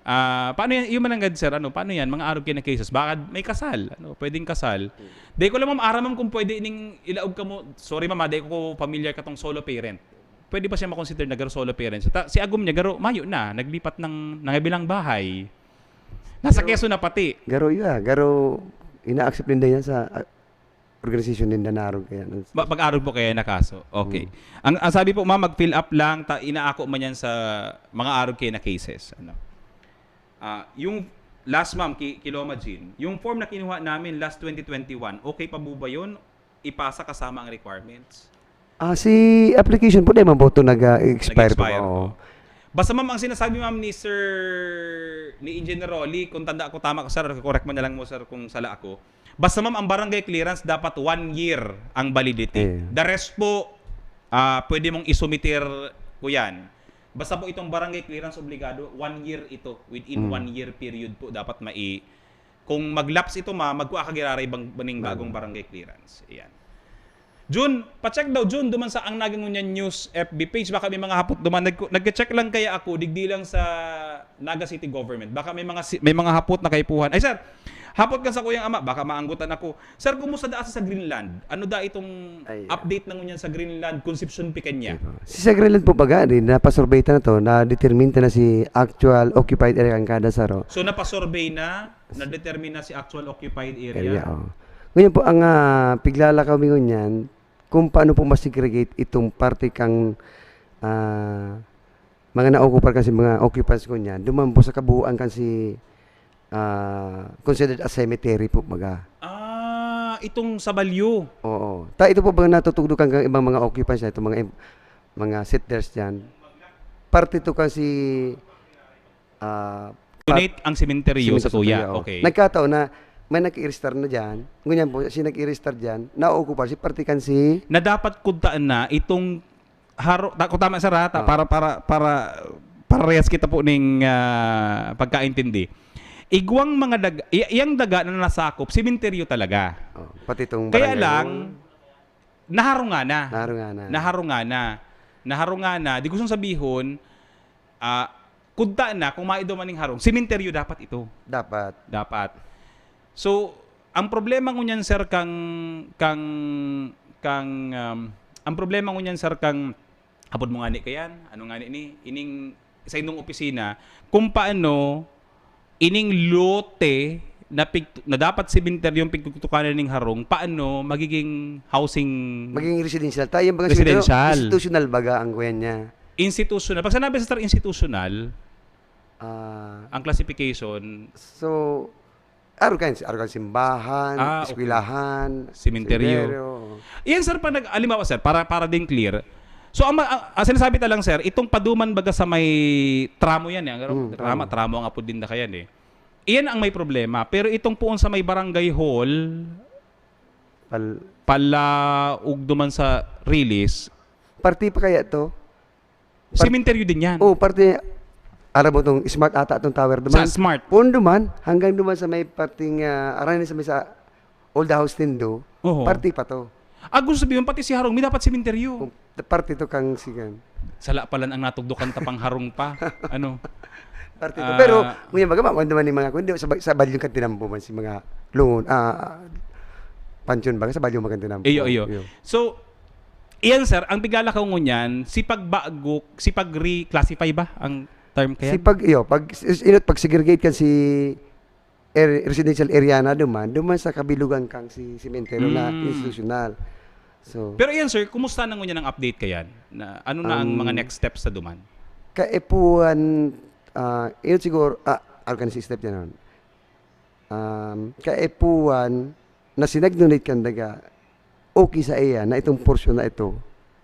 Ah, paano yan? Yung mananggad, sir, ano? Paano yan? Mga arog kayo na cases. Baka may kasal, ano? Pwedeng kasal. Dai ko lang, ma'am, aram, ma'am, kung pwede ning ilaog kamo. Sorry, ma'am, ah, dai ko familiar katong solo parent. Pwede pa siya makonsider na garo solo parents. Ta, si Agom niya, garo, mayo na, naglipat ng nangabilang bahay. Nasa Garo, Quezon na pati. Garo, iya, garo, ina-accept ninda yan sa, ah, organisasyon ninda na arog kaya. Ba-, pag-arog po kaya na kaso. Okay. Mm. Ang, ang sabi po, ma'am, mag-fill up lang, ta, inaako man yan sa mga arog kaya na cases. Ano? Ah, yung last, ma'am, ki-, kay Loma Jean, yung form na kinuha namin last twenty twenty-one, okay pa po ba yun? Ipasa kasama ang requirements? Ah, si application po, di man po ito nag, ah, expire po. Nag-expire, Oo. oh. Basta, ma'am, ang sinasabi, ma'am, ni Sir, ni Engineer Rolly, kung tanda ko tama ko, sir, correct mo na lang mo, sir, kung sala ako. Basta, ma'am, ang barangay clearance dapat one year ang validity. Eh. The rest po, ah, pwede mong isumiter ko yan. Basta po itong barangay clearance, obligado, one year ito. Within Mm. one year period po, dapat mai... Kung mag-lapse ito, ma, magkua ka giraray bang, baning bagong barangay clearance. Ayan. Jun, pa-check daw, Jun, duman sa Ang Naga Ngunyan News F B page. Baka may mga hapot duman. Nag-, nag-check lang kaya ako, digdi lang sa Naga City Government. Baka may mga si-, may mga hapot na kaipuhan. Ay, sir, hapot ka sa kuyang ama, baka maanggutan ako. Sir, kumusta da sa Greenland? Ano da itong Ay, update na ngunyan sa Greenland, Concepcion, Pequeña? Diba? Si sa Greenland po baga, di, napasurvey ta na to, na-determine ta na si actual occupied area kan kada saro. So, napasurvey na, na-determine na si actual occupied area. Area, oh. Ngayon po, ang ah, piglalakaw mi ngunyan, kung paano po ma-segregate itong parte kang ah, mga na-occupy kasi mga occupants ngunyan, duman po sa kabuuan kan si ah, considered a cemetery po, baga. Ah, itong sa Balyo. Oo. Ta ito po ba natutugdukan kang ibang mga occupants na itong mga im-, mga settlers diyan? Parte to kasi ah, Donate ang sementeryo sa Sementeryo Tuya. Tuya, oh. Okay. Nagkataon na may nag-i-register na diyan. Ngunyan po, si nag-i-register diyan, na-occupy si parte kan si Na dapat kudtaan na itong haro, ta-, kung tama, sir, ha, ta-, Ah. para, para, para, parehas kita po ning ah, pagkaintindi. Igwang mga daga, i-, iyang daga na nasakop, sementeryo talaga. oh, pati itong Kaya barangay lang, hall, naharungan na. naharungan na. Naharungan na. Naharungan na. Di gustong sabihon, ah, kudta na kung maido man ning harong, sementeryo dapat ito. Dapat. Dapat. So, ang problema ngunyan, sir, kang, kang, kang, um, ang problema ngunyan, sir, kang, hapod mo ngani kayan, ano ngani ni, ining, sa inyong opisina, kung paano ining lote na pig-, na dapat sementeryo ang pigtutukanan ning harong, paano magiging housing Magiging residential. Tayo yung mga Residential. Institutional baga ang kuya niya. Institutional? Pag sinabi sa, sir, institutional, Ah, ang classification, so, arugan, arugan simbahan, Ah, okay. eskwelahan, Sementeryo. sementeryo. Iyan, sir, pa nag-, halimbawa, sir, para, para din clear. So, ang, ma-, ang, ang sinasabi ta lang, sir, itong paduman baga sa may tramo yan, eh. Ang Hmm, tramo, tramo. Tramo ang apod din na kayan, eh. Iyan ang may problema. Pero itong poon sa may barangay hall, Pal- palaog duman sa release, Parte pa kaya to? sementeryo din yan. Oh, parte, alam mo tong smart ata tong tower Sa duman. smart. Pun duman, hanggang duman sa may parting, ah, arani sa may sa old house nindo, Oho. parte pa to. Ah, gusto sabihin, pati si Harong, may dapat sementeryo. Kung parte to kang sigan. Sala palan ang natugdukan tapang Harong pa. Ano? Parte to. Ah. Pero, ngayon baga, makuha naman yung mga, kundi sa, sa balyong kan tinampo man si mga lungon, ah, pansyon baga, sa balyong magan tinampo. Iyo, iyo. So, iyan, sir, ang piglalakaw ngunyan, si pagbagok, si pag-reclassify ba ang term kaya? Si pag, iyo, pag, inot, pag segregate kan si er, residential area na duman, duman sa kabilugan kang si sementeryo na Mm. institutional. So, Pero iyan, sir, kumusta na ngunyan ang update kayan? Na, ano na ang Um, mga next steps sa duman? Kaipuhan, ah, yun siguro, ah, ano ka na si step yan, nun? Um, kaipuhan na sinag-donate kan daga, okay sa iya na itong portion na ito,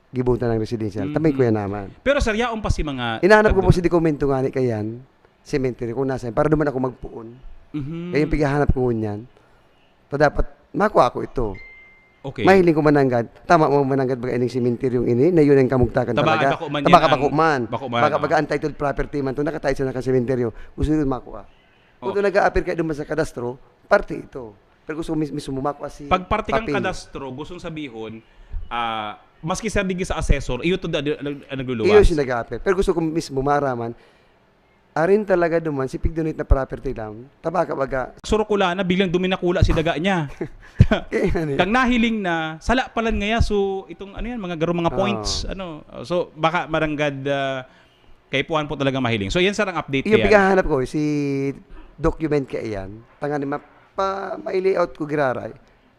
gibutan ng residential. Mhm. Tamay ko yan naman. Pero, sir, yaon pa si mga Hinahanap ko po si dokumento nga ni kayan, cemetery, kung nasa, para duman ako magpuon. Mhm. Kaya yung pighahanap ko ngunyan, ta dapat makuha ko ito. Okay. Mahiling ko mananggad. Tama mo mananggad baga ining sementeryong ini na yun ang kamugtakan Taba, talaga. bako man Taba yan ka, bako ang, man. bako man, Baka oh. baga ang title property man to, nakatayo sa nakasementeryo. Gusto yun makuha. Kung Oh. ito nag-a-appear kayo duman sa kadastro, parte ito. Pero gusto ko mis-, mismo makuha si Pag parte kang papel. Kadastro, gustong sabihon, ah, maski sa digi sa assessor, iyo to da, da, da, nagluluwas. Iyo siya nag-a-appear. Pero gusto ko mismo maraman, arin talaga duman, si pig-donate na property lang. Taba ka baga. Surukula na, biglang duminakula si daga niya. Kaya yan eh. Kang nahiling na, sala palan ngaya, so itong ano yan, mga garo, mga Oo. Points, ano. So, baka mananggad, ah, kaipuhan po talaga mahiling. So, yan, sir, ang update Iyo, kayan. Pighahanap ko, si document ka iyan. Tangan ni ma-, pa, ma-layout ko giraray.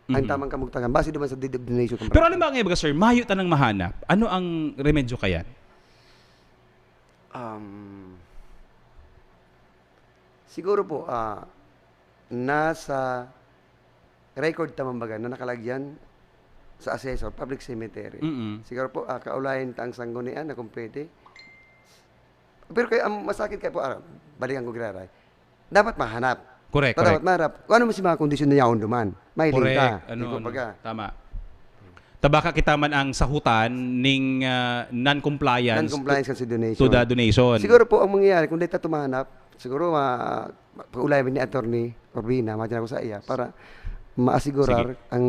Ang Mhm. tamang kamugtangan. Base duman sa deed of donation. Pero alam ba nga, sir, mayo tanang mahanap, ano ang remedyo kayan? Um, siguro po, ah, nasa record ta man baga na nakalagyan sa assessor, public cemetery. Mm-mm. Siguro po, ah, kaulayan ta ang sanggunian na kung pwede. Pero kaya, ang masakit kaya po, ah, balikan ko giraray. Dapat mahanap. Correct, Ta dapat correct. Maarap kung ano man si mga kondisyon na yaon duman. Mahiling Correct. Ka. Ano, Ikaw ano. Baga. Tama. Tabaka kita man ang sahutan ning ah, non-compliance Non-compliance kasi donation. To the donation. Siguro po ang mangyayari, kung data tumahanap, siguro ma pag-ulayan ni Attorney Urbina, madyan ako sa iya, para maasigurar ang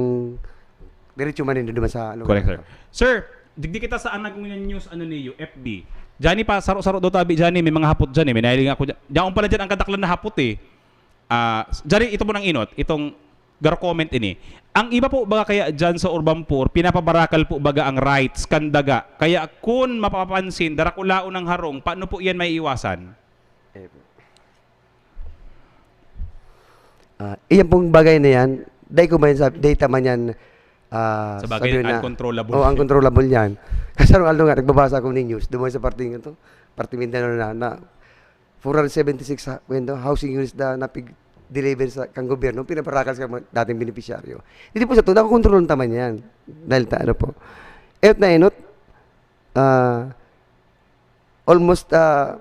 diretso man nindo duman sa lugar. Correct, sir. Sir, digdi kita sa anag ngunyan news, ano niyo, F B. Diyan pa, saro-saro daw tabi diyan, may mga hapot diyan, may nahiling ako diyan. Diyan pala diyan ang kadaklan na hapot eh. Ah, diyan, ito po nang inot, itong garo comment ini. Ang iba po baga kaya diyan sa Urban Poor, pinapabarakal po baga ang rights kan daga. Kaya kun mapapansin, darakulaon ang harong, paano po yan maiiwasan? Eh, po. Ah, iyan pong bagay na yan, dahil ko man sa data man yan, ah, Sa bagay, sabi na, uncontrollable. Oh, uncontrollable yan. Kasi araw nga, nagbabasa ako ng news, duman sa parting ito, parting Mindanao na, na four hundred seventy-six ha, window, housing units na napig-deliver sa kang gobyerno, pinabarakal sa mga dating benepisyaryo. Hindi po sa to, nakokontrol ng taman yan. Dahil ta, ano po. At na inot, ah, almost ah,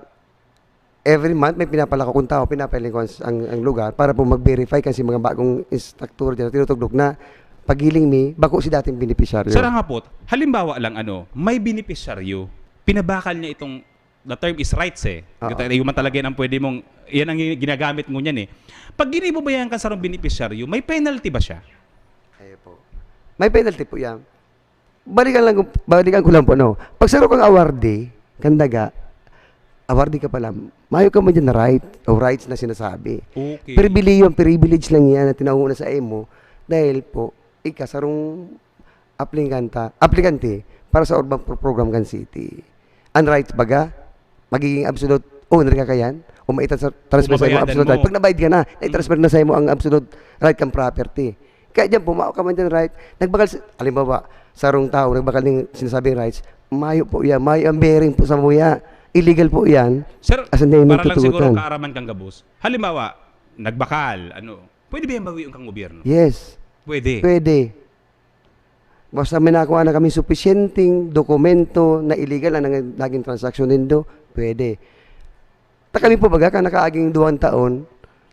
every month may pinapalako kong tao, pinapalingkon ang, ang lugar para po mag-verify kasi mga bagong instructor dyan, tinutugdok na pagiling mi, bako si dating benepisyaryo. Sir, ang hapot, halimbawa lang, ano, may benepisyaryo, pinabakal niya itong, the term is rights eh. Oo. Ito, yung man talaga yan ang pwede mong, yan ang ginagamit mo niyan eh. Pag ginibo ba yan kan sarong benepisyaryo, may penalty ba siya? Ayo po. May penalty po yan. Balikan lang, ko- balikan ko lang po, no? Pag saro kang awardee, kandaga, awardee ka pala, mayo ka man dyan na right o rights na sinasabi. Okay. Pribilehiyo, privilege lang yan na tinao na sa imo dahil po, ika sarong aplikanta, aplikante para sa urban pro- program kan city. Ang rights baga, magiging absolute owner ka kayan, o maitransfer sa Kung mabayadan absolute mo. Right. Pag nabayad ka na, naitransfer na sa imo ang absolute right kang property. Kaya dyan, pumao ka man dyan, right? Nagbakal, si- halimbawa, sarong tao, nagbakal ng sinasabing rights, mayo po yan, mayo ang bearing po sa muya. Illegal po yan. Sir, As in, hindi para lang siguro tutugutan. Kaaraman kang gabos. Halimbawa, nagbakal, ano, pwede ba yan bawiin kang gobyerno? Yes, Pwede. pwede. Basta may nakuha na kami sufisyenteng dokumento na illegal ang nang- naging transaksyon nindo, pwede. Ta kami po baga, kan nakaaging duwang taon,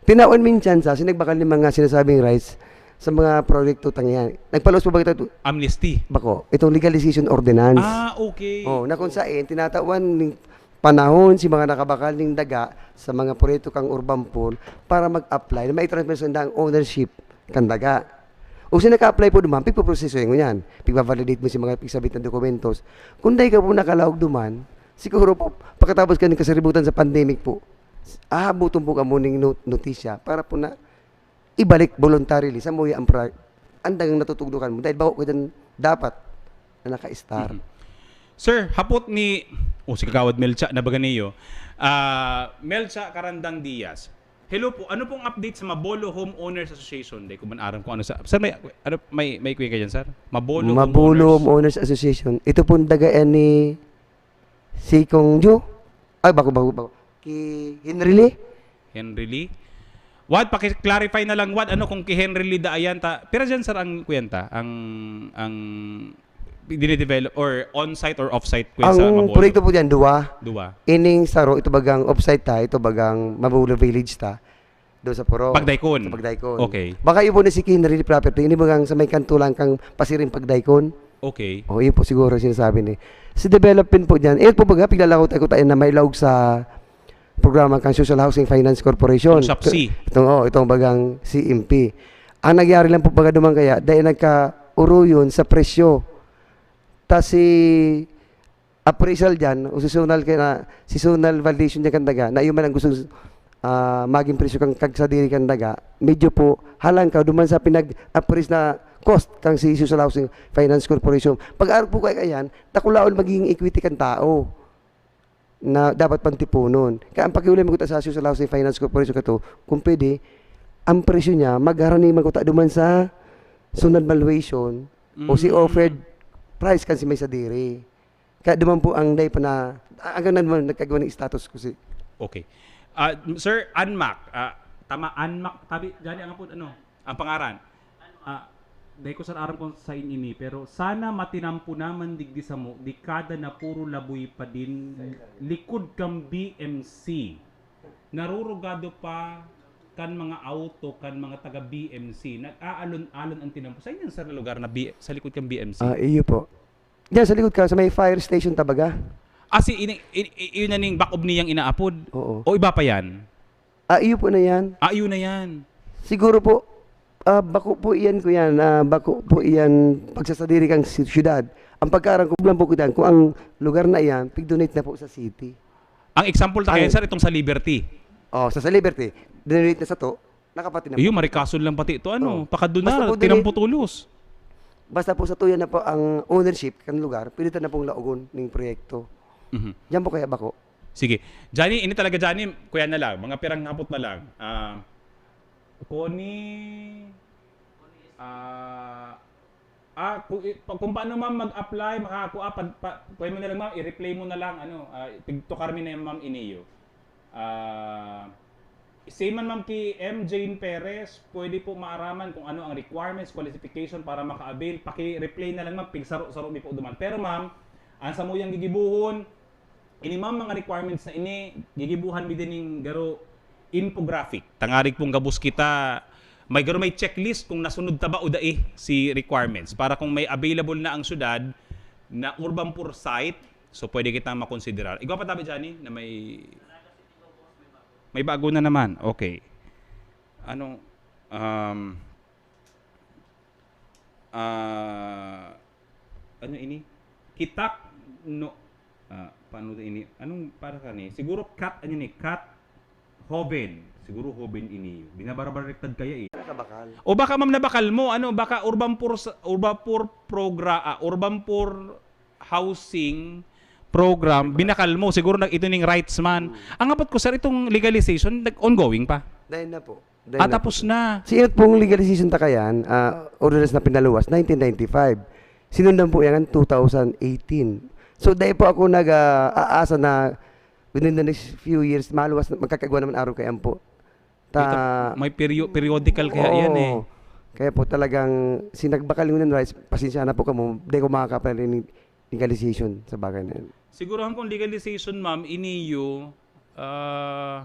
tinawan min tsansa, sinagbakal ng mga sinasabing rights sa mga proyekto tangihan. Nagpalos po ba kita Amnesty. bako? Itong legalization ordinance. Ah, okay. Oh, na kung saan, tinatawan ng panahon si mga nakabakal ng daga sa mga proyekto kang urban pool para mag-apply na maitransfer sa ang ownership kan daga. O si naka-apply po duman, pigpoproseso yan ngunyan. Pigbavalidate mo si mga pigsabit na dokumentos. Kung dahil ka po nakalaog duman, siguro po, pagkatapos ka ng kasaributan sa pandemic po, ahabuton po kamo ning not- notisya para po na ibalik voluntarily sa muya ang pra- ang dagang natutugdukan mo dahil bako ka dyan dapat na naka-star. Mhm. Sir, hapot ni, oh, si Kagawad Melcha na baga niyo. Ah, Melcha Karandang Diaz. Hello po, ano pong update sa Mabolo Homeowners Association? Dahil ko man aram kung ano sa... Sir, may, ano, may, may kuya ka dyan, sir? Mabolo, Mabolo Homeowners. Homeowners Association. Ito pong daga yan ni si Kong Ju. Ay, bako, bako, bako. Ki Henry Lee. Henry Lee. Wad, paki-clarify na lang, Wad, ano kung ki Henry Lee da ayan ta. Pira dyan, sir, ang kuyanta? Ang, ang dinidevelop or on-site or off-site, kuya, sa Ang Mabolo? Proyekto po dyan, duwa. Duwa. Ining saro, ito bagang off-site ta, ito bagang Mabolo Village ta. Doon sa Puro. Pagdaikon. Sa Pagdaikon. Okay. Baka yun po na si Henry Lee property. Ini bagang sa may kantulang kang pasiring Pagdaikon. Okay. O, yun po siguro sinasabi ni. Si development po dyan, eh po baga, piglalakaw tayo tayo na may laog sa programa kang Social Housing Finance Corporation. Itong SHOPC. Itong, oh, itong bagang C M P. Ang nangyari lang po baga duman kaya, dahil nagka-uruyon sa presyo. Ta si appraisal dyan, o seasonal kaya na, seasonal valuation dyan kandaga, na yun man ang gusto ah, maging presyo kang kagsadiri kandaga, medyo po halang ka duman sa pinag-appraise na cost kang si Social Housing Finance Corporation. Pag-arog po kaya yan, takulaon magiging equity kan tao na dapat pantipunon. Kaya ang pakiulay mo sa Social Housing Finance Corporation kato, kung pwede, ang presyo niya, magharani man kuta duman sa sunod valuation o si Mm. offered price kan si may sadiri. Kaya duman po ang day pa na, hanggang na naman nagkagawa ng status ko si Okay. Ah, Sir Anmac, ah, tama, Anmac, tabi, gani ang po, ano, ang pangaran. Ah, dahil ko, sir, aram kung sa ini, pero sana matinampo naman digdi samo, dekada na puro laboy pa din, likod kang B M C. Narurugado pa kan mga auto, kan mga taga B M C, nag-aalon-alon ang tinampo. Saan yan, sir, na lugar na B-, sa likod kan B M C? Ah, iyo po. Diyan sa likod ka, sa may fire station, Tabaga. Ah, si ini, i, i, yun na ning bakob niyang inaapod? Oo. O iba pa yan? Ah, iyo po na yan. Ah, yun na yan. Siguro po, ah, bako po iyan ko yan. Ah, bako po iyan pagsasadiri kang si- syudad. Ang pagkaarang ko lang po kita, kung ang lugar na iyan, pig-donate na po sa city. Ang example ta Ay. kaya, sir, itong sa Liberty. Oh, sa, sa Liberty, donate na sa to, nakapati na Iyo, po. Marikason lang pati ito, ano, Oh. pakadto Basta na, po, tinampo tulos. Basta po sa tuya na po ang ownership kan lugar, pwede ta na pong laogon ning proyekto. Mhm. Diyan po kaya bako. Sige. Johnny, ini talaga, Johnny, kuya na lang, mga pirang hapot na lang. Ah, Connie, ah, ah, kung, i- pa- kung paano, ma'am, mag-apply, makakakuha, pa, pa, pwede mo na lang, ma'am, i-replay mo na lang, ano, ah, pigtukar mi na yan, ma'am, iniyo. Ah, same man, ma'am, ki M Jane Perez, pwede po maaraman kung ano ang requirements, qualification para maka-avail. Paki-replay na lang, ma'am, pigsaro-saro mi po duman. Pero, ma'am, ang samuyang gigibuhon, ini, ma'am, mga requirements na ini, gigibuhan mi din ning garo infographic. Tangarig pong gabos kita, may garo may checklist kung nasunod ta ba o dai si requirements. Para kung may available na ang syudad na urban poor site, so pwede kitang makonsiderar. Igwa pa tabi, Johnny, na may, may bago na naman. Okay. Anong, um, ah, ano ini? Kitak no, ah, paano ini? Anong para ka ni? Siguro kat, ano ni? Kat Hoven. Siguro Hoven ini. Binabarabaliktad kaya eh. Nakabakal. O baka, ma'am, nabakal mo, ano, baka urban poor, sa- urban poor progra, ah, urban poor housing program, binakal mo, siguro nag ito ning rights man. Ang abot ko, sir, itong legalization, nag ongoing pa. Dahil na po. Ah, tapos na. Si inot pong legalization ta kayan, ah, ordinance na pinaluwas, nineteen ninety-five. Sinundan po yan two thousand eighteen. So, dahil po ako nag-aasa na within the next few years, maluwas, magkakagwa naman araw kayan po. Ta- Ito, may perio- periodical kaya yan eh. Kaya po talagang sinagbakal ng rights, pasensya na po kamo, di ko makakapal ng legalization sa bagay na yan. Siguro ang kung legalization, ma'am, iniyo, ah,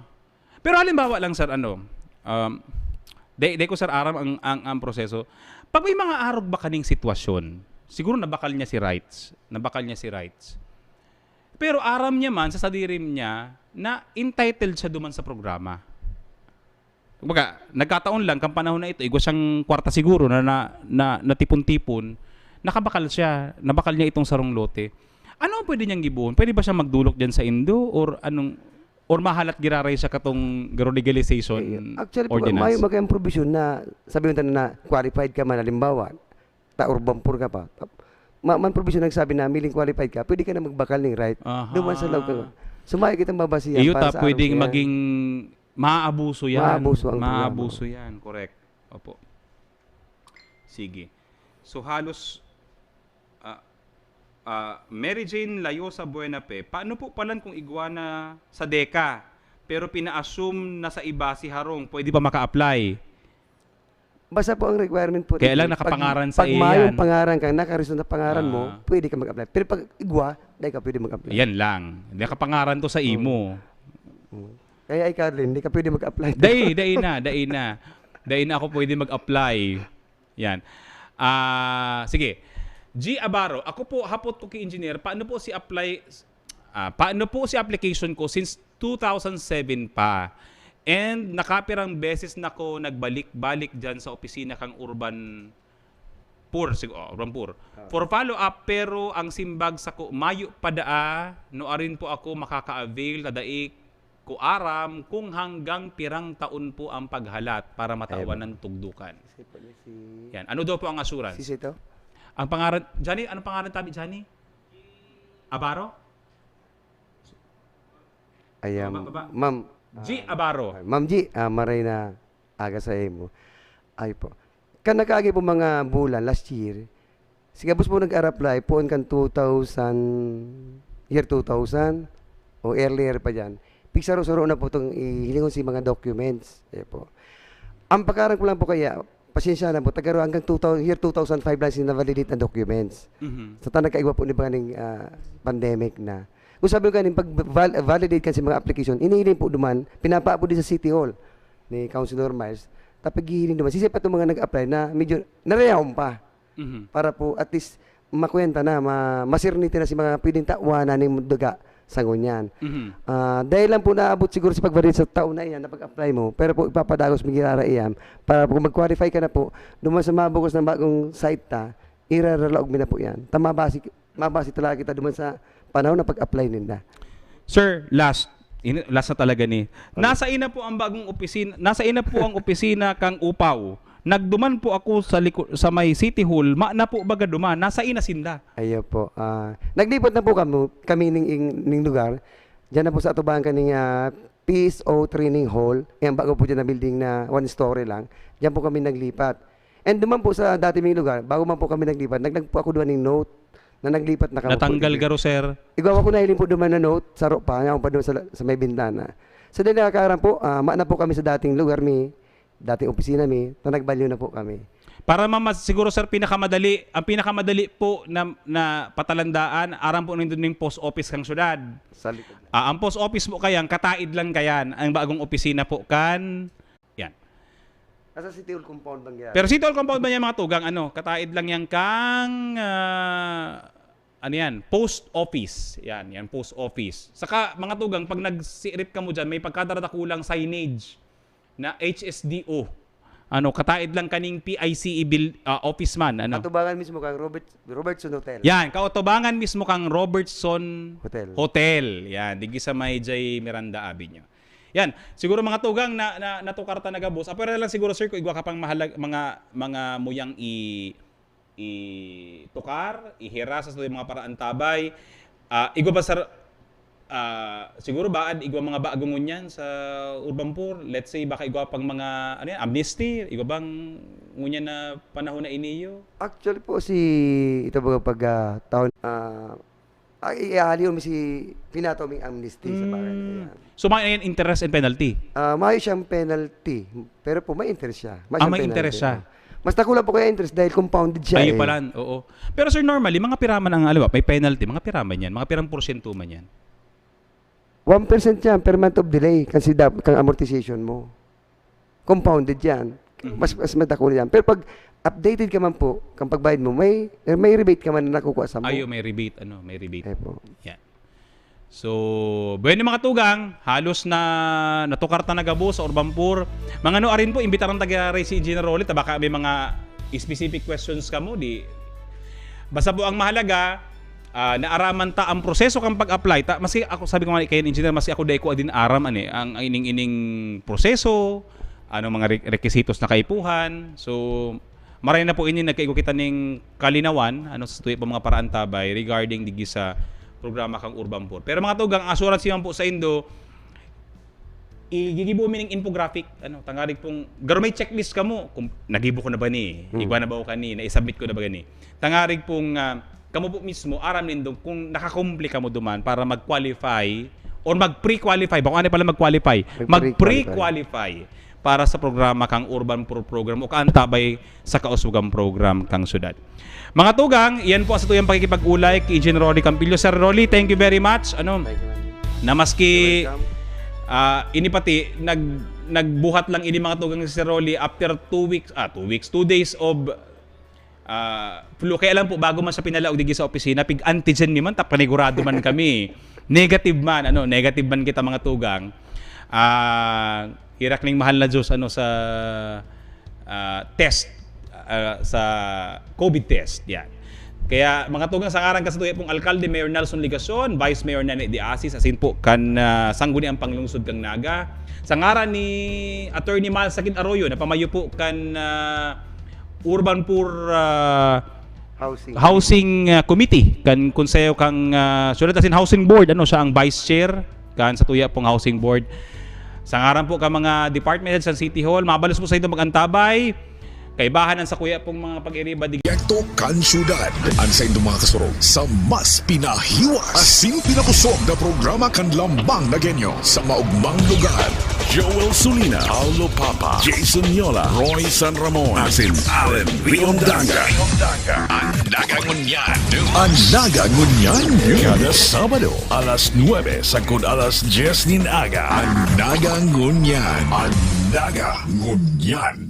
pero halimbawa lang, sir, ano, um, di, di ko, sir, aram ang, ang, ang proseso. Pag may mga arog ba kaning sitwasyon, siguro nabakal niya si rights, nabakal niya si rights. Pero aram niya man sa sadiri niya na entitled siya duman sa programa. Kumbaga, nagkataon lang kan panahon na ito, igwa siyang kwarta siguro na, na, na natipon-tipon, nakabakal siya, nabakal niya itong sarong lote. Ano ang pwede niyang gibohon? Pwede ba siya magdulok diyan sa indo or anong, or mahalat giraray siya katong garo legalization Eh, actually po, ordinance? May magkayang provision na sabi mo na qualified ka man, halimbawa, ta urban poor ka pa. Ta- Ma man provision nagsabi na miling qualified ka, pwede ka na magbakal ng right. Aha. Duman sa loob ka. Sumayo kitang babasihan Iyo para ta sa pwedeng araw na yan. Maging maabuso yan. Maabuso ang Maabuso yan, correct. Opo. Sige. So halos ah, ah, Mary Jane Layosa Buenape, paano po palan kung igwa na sa DECA pero pina-assume na sa iba si Harong, pwede pa maka-apply? Basta po ang requirement po Kaya dito, lang nakapangaran sa pag iyo mayong yan. Pangaran ka, nakaregister na pangaran mo, Ah. pwede ka mag-apply. Pero pag igwa, dahil ka pwede mag-apply. Yan lang. Nakapangaran to sa imo. Mm. Kaya ikaw, Arlene, hindi ka pwede mag-apply. Dai, dai na, dai na. Dai na ako pwede mag-apply. Yan. Ah, sige. G Abaro, ako po, hapot ko ki engineer, paano po si apply, ah, paano po si application ko since two thousand seven pa? And nakapirang beses na ko nagbalik-balik dyan sa opisina kang Urban Poor, sig- oh, Urban Poor. For follow-up, pero ang simbag sako, mayo pa daa, no arin po ako makaka-avail na dai ko aram kung hanggang pirang taon po ang paghalat para matawan Ayun. Ng tugdukan. Si, si, Yan. Ano daw po ang assurance? Si Sito? Ang pangaran, Johnny, anong pangaran tabi, Johnny? Abaro? Ayan. Baba, baba. Ma'am. G Abaro. Ma'am G, ah, maray na aga sa imo. Ay po. Kan nakaagi po mga bulan last year, si gabos po nag-apply poon kan two thousand, year two thousand o earlier pa dyan. Pigsaro-saro na po itong hihilingon si mga documents. Ayan po. Ang pagkaran ko lang po kaya, pasensya na po, tagaro hanggang two thousand, year two thousand five lang sinavalidate ang documents. Mhm. Sa tanang kaigwa po ni ba ning, ah, pandemic na. Kung sabi ko ganing pag val- validate kasi mga application, inihiling po duman, pinapaa po din sa City Hall. ni Councilor Miles, ta paghihiling duman, sisay pa itong mga nag-apply na medyo narayahon pa. Mhm. Para po at least makwenta na, ma-, masirniti na si mga pwedeng tawanan ning daga sa ngunyan. Mhm. Ah, dahil lang po naabot siguro sa pagbarin sa taon na iyan na pag-apply mo, pero po ipapadagos mo girara iyan para po mag-qualify ka na po, duman sa mabukos na bagong site ta, iraralaog mi na po iyan. Ta mabase, mabase talaga kita duman sa panahon na pag-apply ninda. Sir, last. Ini-, last na talaga ni. Okay. Nasa ina po ang bagong opisina, nasa ina po ang opisina kang Upaw. Nagduman po ako sa liko-, sa may City Hall, ma na po baga duman, nasa ina sinda. Ayo po. Ah, naglipat na po kami, kami ning, ing-, ning lugar. Diyan na po sa atubangan kaning, ah, P S O Training Hall. Yan, bago po dyan na building na one story lang. Diyan po kami naglipat. And duman po sa dati ming lugar, bago man po kami naglipat, naglag po ako duman ning note na naglipat na kami po Natanggal digdi. Garo, sir. Igwa ko nahiling po duman na note, saro pa, yan pa duman sa, sa may bintana. So, dahil nakakaram po, ah, ma na po kami sa dating lugar mi, dating opisina mi, na nagbalyo na po kami. Para mamas-, siguro, sir, pinakamadali, ang pinakamadali po na, na patalandaan, aram po nindot ning post office kang syudad. Sa likod. Ah, ang post office po kayan, kataid lang kayan, ang bagong opisina po kan, yan. Nasa City Hall compound bang yan? Pero City Hall compound ba yan, mga tugang? Ano, kataid lang yan kang, ah, ano yan, post office. Yan, yan, post office. Saka, mga tugang, pag nagsirip ka mo dyan, may pagkadarakulang signage na H S D O. Ano, kataid lang kaning P I C E bil-, ah, office man, ano. Katubangan mismo kang Robert, Robertson Hotel. Yan, kautubangan mismo kang Robertson Hotel. Hotel. Yan, digi sa may J. Miranda Avenue. Yan, siguro mga tugang na, na natukar ta na gabos. Apwera lang siguro, sir, kung igwa ka pang mahalag-, mga, mga muyang i-, itukar, ihira sa satuyang mga paraantabay. Ah, igwa ba, sir, ah, siguro baad igwa mga bago ngunyan sa Urban Poor? Let's say, baka igwa pang mga, ano yan, amnesty? Igwa bang ngunyan na panahon na iniyo? Actually po, si, ito baga pag, ah, taon, ah, Ay, iahaliw mi si pinataw ming amnesty sa bagay na Mm. yan. So, may yan interest and penalty? Ah, mayo siyang penalty. Pero po, may interest siya. May Ah, siyang may interest penalty. siya. Mas dakula po kaya interest dahil compounded siya Ayun eh. pala, oo. Pero sir, normally, mga pira man ang, alam mo, may penalty, mga pira man yan, mga pirang porsyento man yan. One percent yan per month of delay kasi dap-, kang amortization mo. Compounded yan. Mhm. Mas, mas madakula yan. Pero pag updated ka man po, kang pagbayad mo, may, may rebate ka man na nakukuha sa mo. Ayo, may rebate, ano, may rebate. Eh po. Yan. So, bueno, mga tugang, halos na natukar ta na gabos sa Urban Poor. Mga ano, arin po, imbitaran ta giraray si Engineer Rolly, ta baka may mga specific questions ka mo, di. Basta po ang mahalaga, ah, naaraman ta ang proseso kan pag-apply. Ta, maski ako, sabi ko nga kay Engineer, maski ako dai ko din aram, ani, ang, ang ining, ining proseso, ano, mga re-, requisitos na kaipuhan. So, maray na po ini, nagkaigo kita ning kalinawan, ano, sa tuyo pa mga paraantabay regarding digi sa programa kang Urban Poor. Pero mga tugang, ang assurance man po sa indo, igigibo mi ning infographic, ano, tangarig pong, garo may checklist kamo, kung nagibo ko na ba ni, Hmm. igwa na ba ko kani, na-submit ko na ba gani. Tangarig pong, ah, kamo po mismo, aram nindo kung nakakumple kamo duman para mag-qualify or mag-pre-qualify. Bako ano pala mag-qualify? Mag-pre-qualify. Mag-pre-qualify para sa programa kang Urban Poor Program o kaantabay sa kauswagang program kang syudad. Mga tugang, iyan po ang satuyang pakikipag-ulay kay Engineer Rolly Campillo. Sir Rolly, thank you very much. Ano, Thank you, man. na maski, You're welcome. ah, ini pati, nag-, nagbuhat lang ini mga tugang si Sir Rolly after two weeks, ah, two weeks, two days of, ah, flu. Kaya lang po, bago man siya pinalaog digi sa opisina, pig-antigen mi man, ta panigurado man kami. Negative man, ano, negative man kita mga tugang. Ah, hirak ning mahal na Diyos, ano, sa, ah, test, ah, sa covid test, yan. Kaya, mga tugang, sa ngaran kan satuyang pong alkalde, Mayor Nelson Legacion, Vice Mayor Nene de Asis, asin po kan, ah, Sangguniang Panglungsod kang Naga. Sa ngaran ni Attorney Miles Sakid Arroyo, na pamayo po kan, ah, Urban Poor, ah, Housing. Housing, ah, Committee, kan Konseho kang, ah, Syudad asin Housing Board, ano, siya ang Vice Chair kan satuyang pong Housing Board. Sa ngaran po kan mga department heads sa City Hall, mabalos po sa indo mag-antabay. Kaibahan an sakuya pong mga pag-iriba digdi. Proyekto kan syudad. An saindong mga kasurog sa mas pinahiwas asin pinakosog na programa kan Lambang na Genyo sa maugmang lugar. Joel Sulina, Paulo Papa, Jason Yola, Roy San Ramon, asin Allen Riondanga. An Naga Ngunyan. An Naga Ngunyan. Kada Sabado, alas nuebe sagkod alas dyes nin aga. An Naga Ngunyan. An Naga Ngunyan.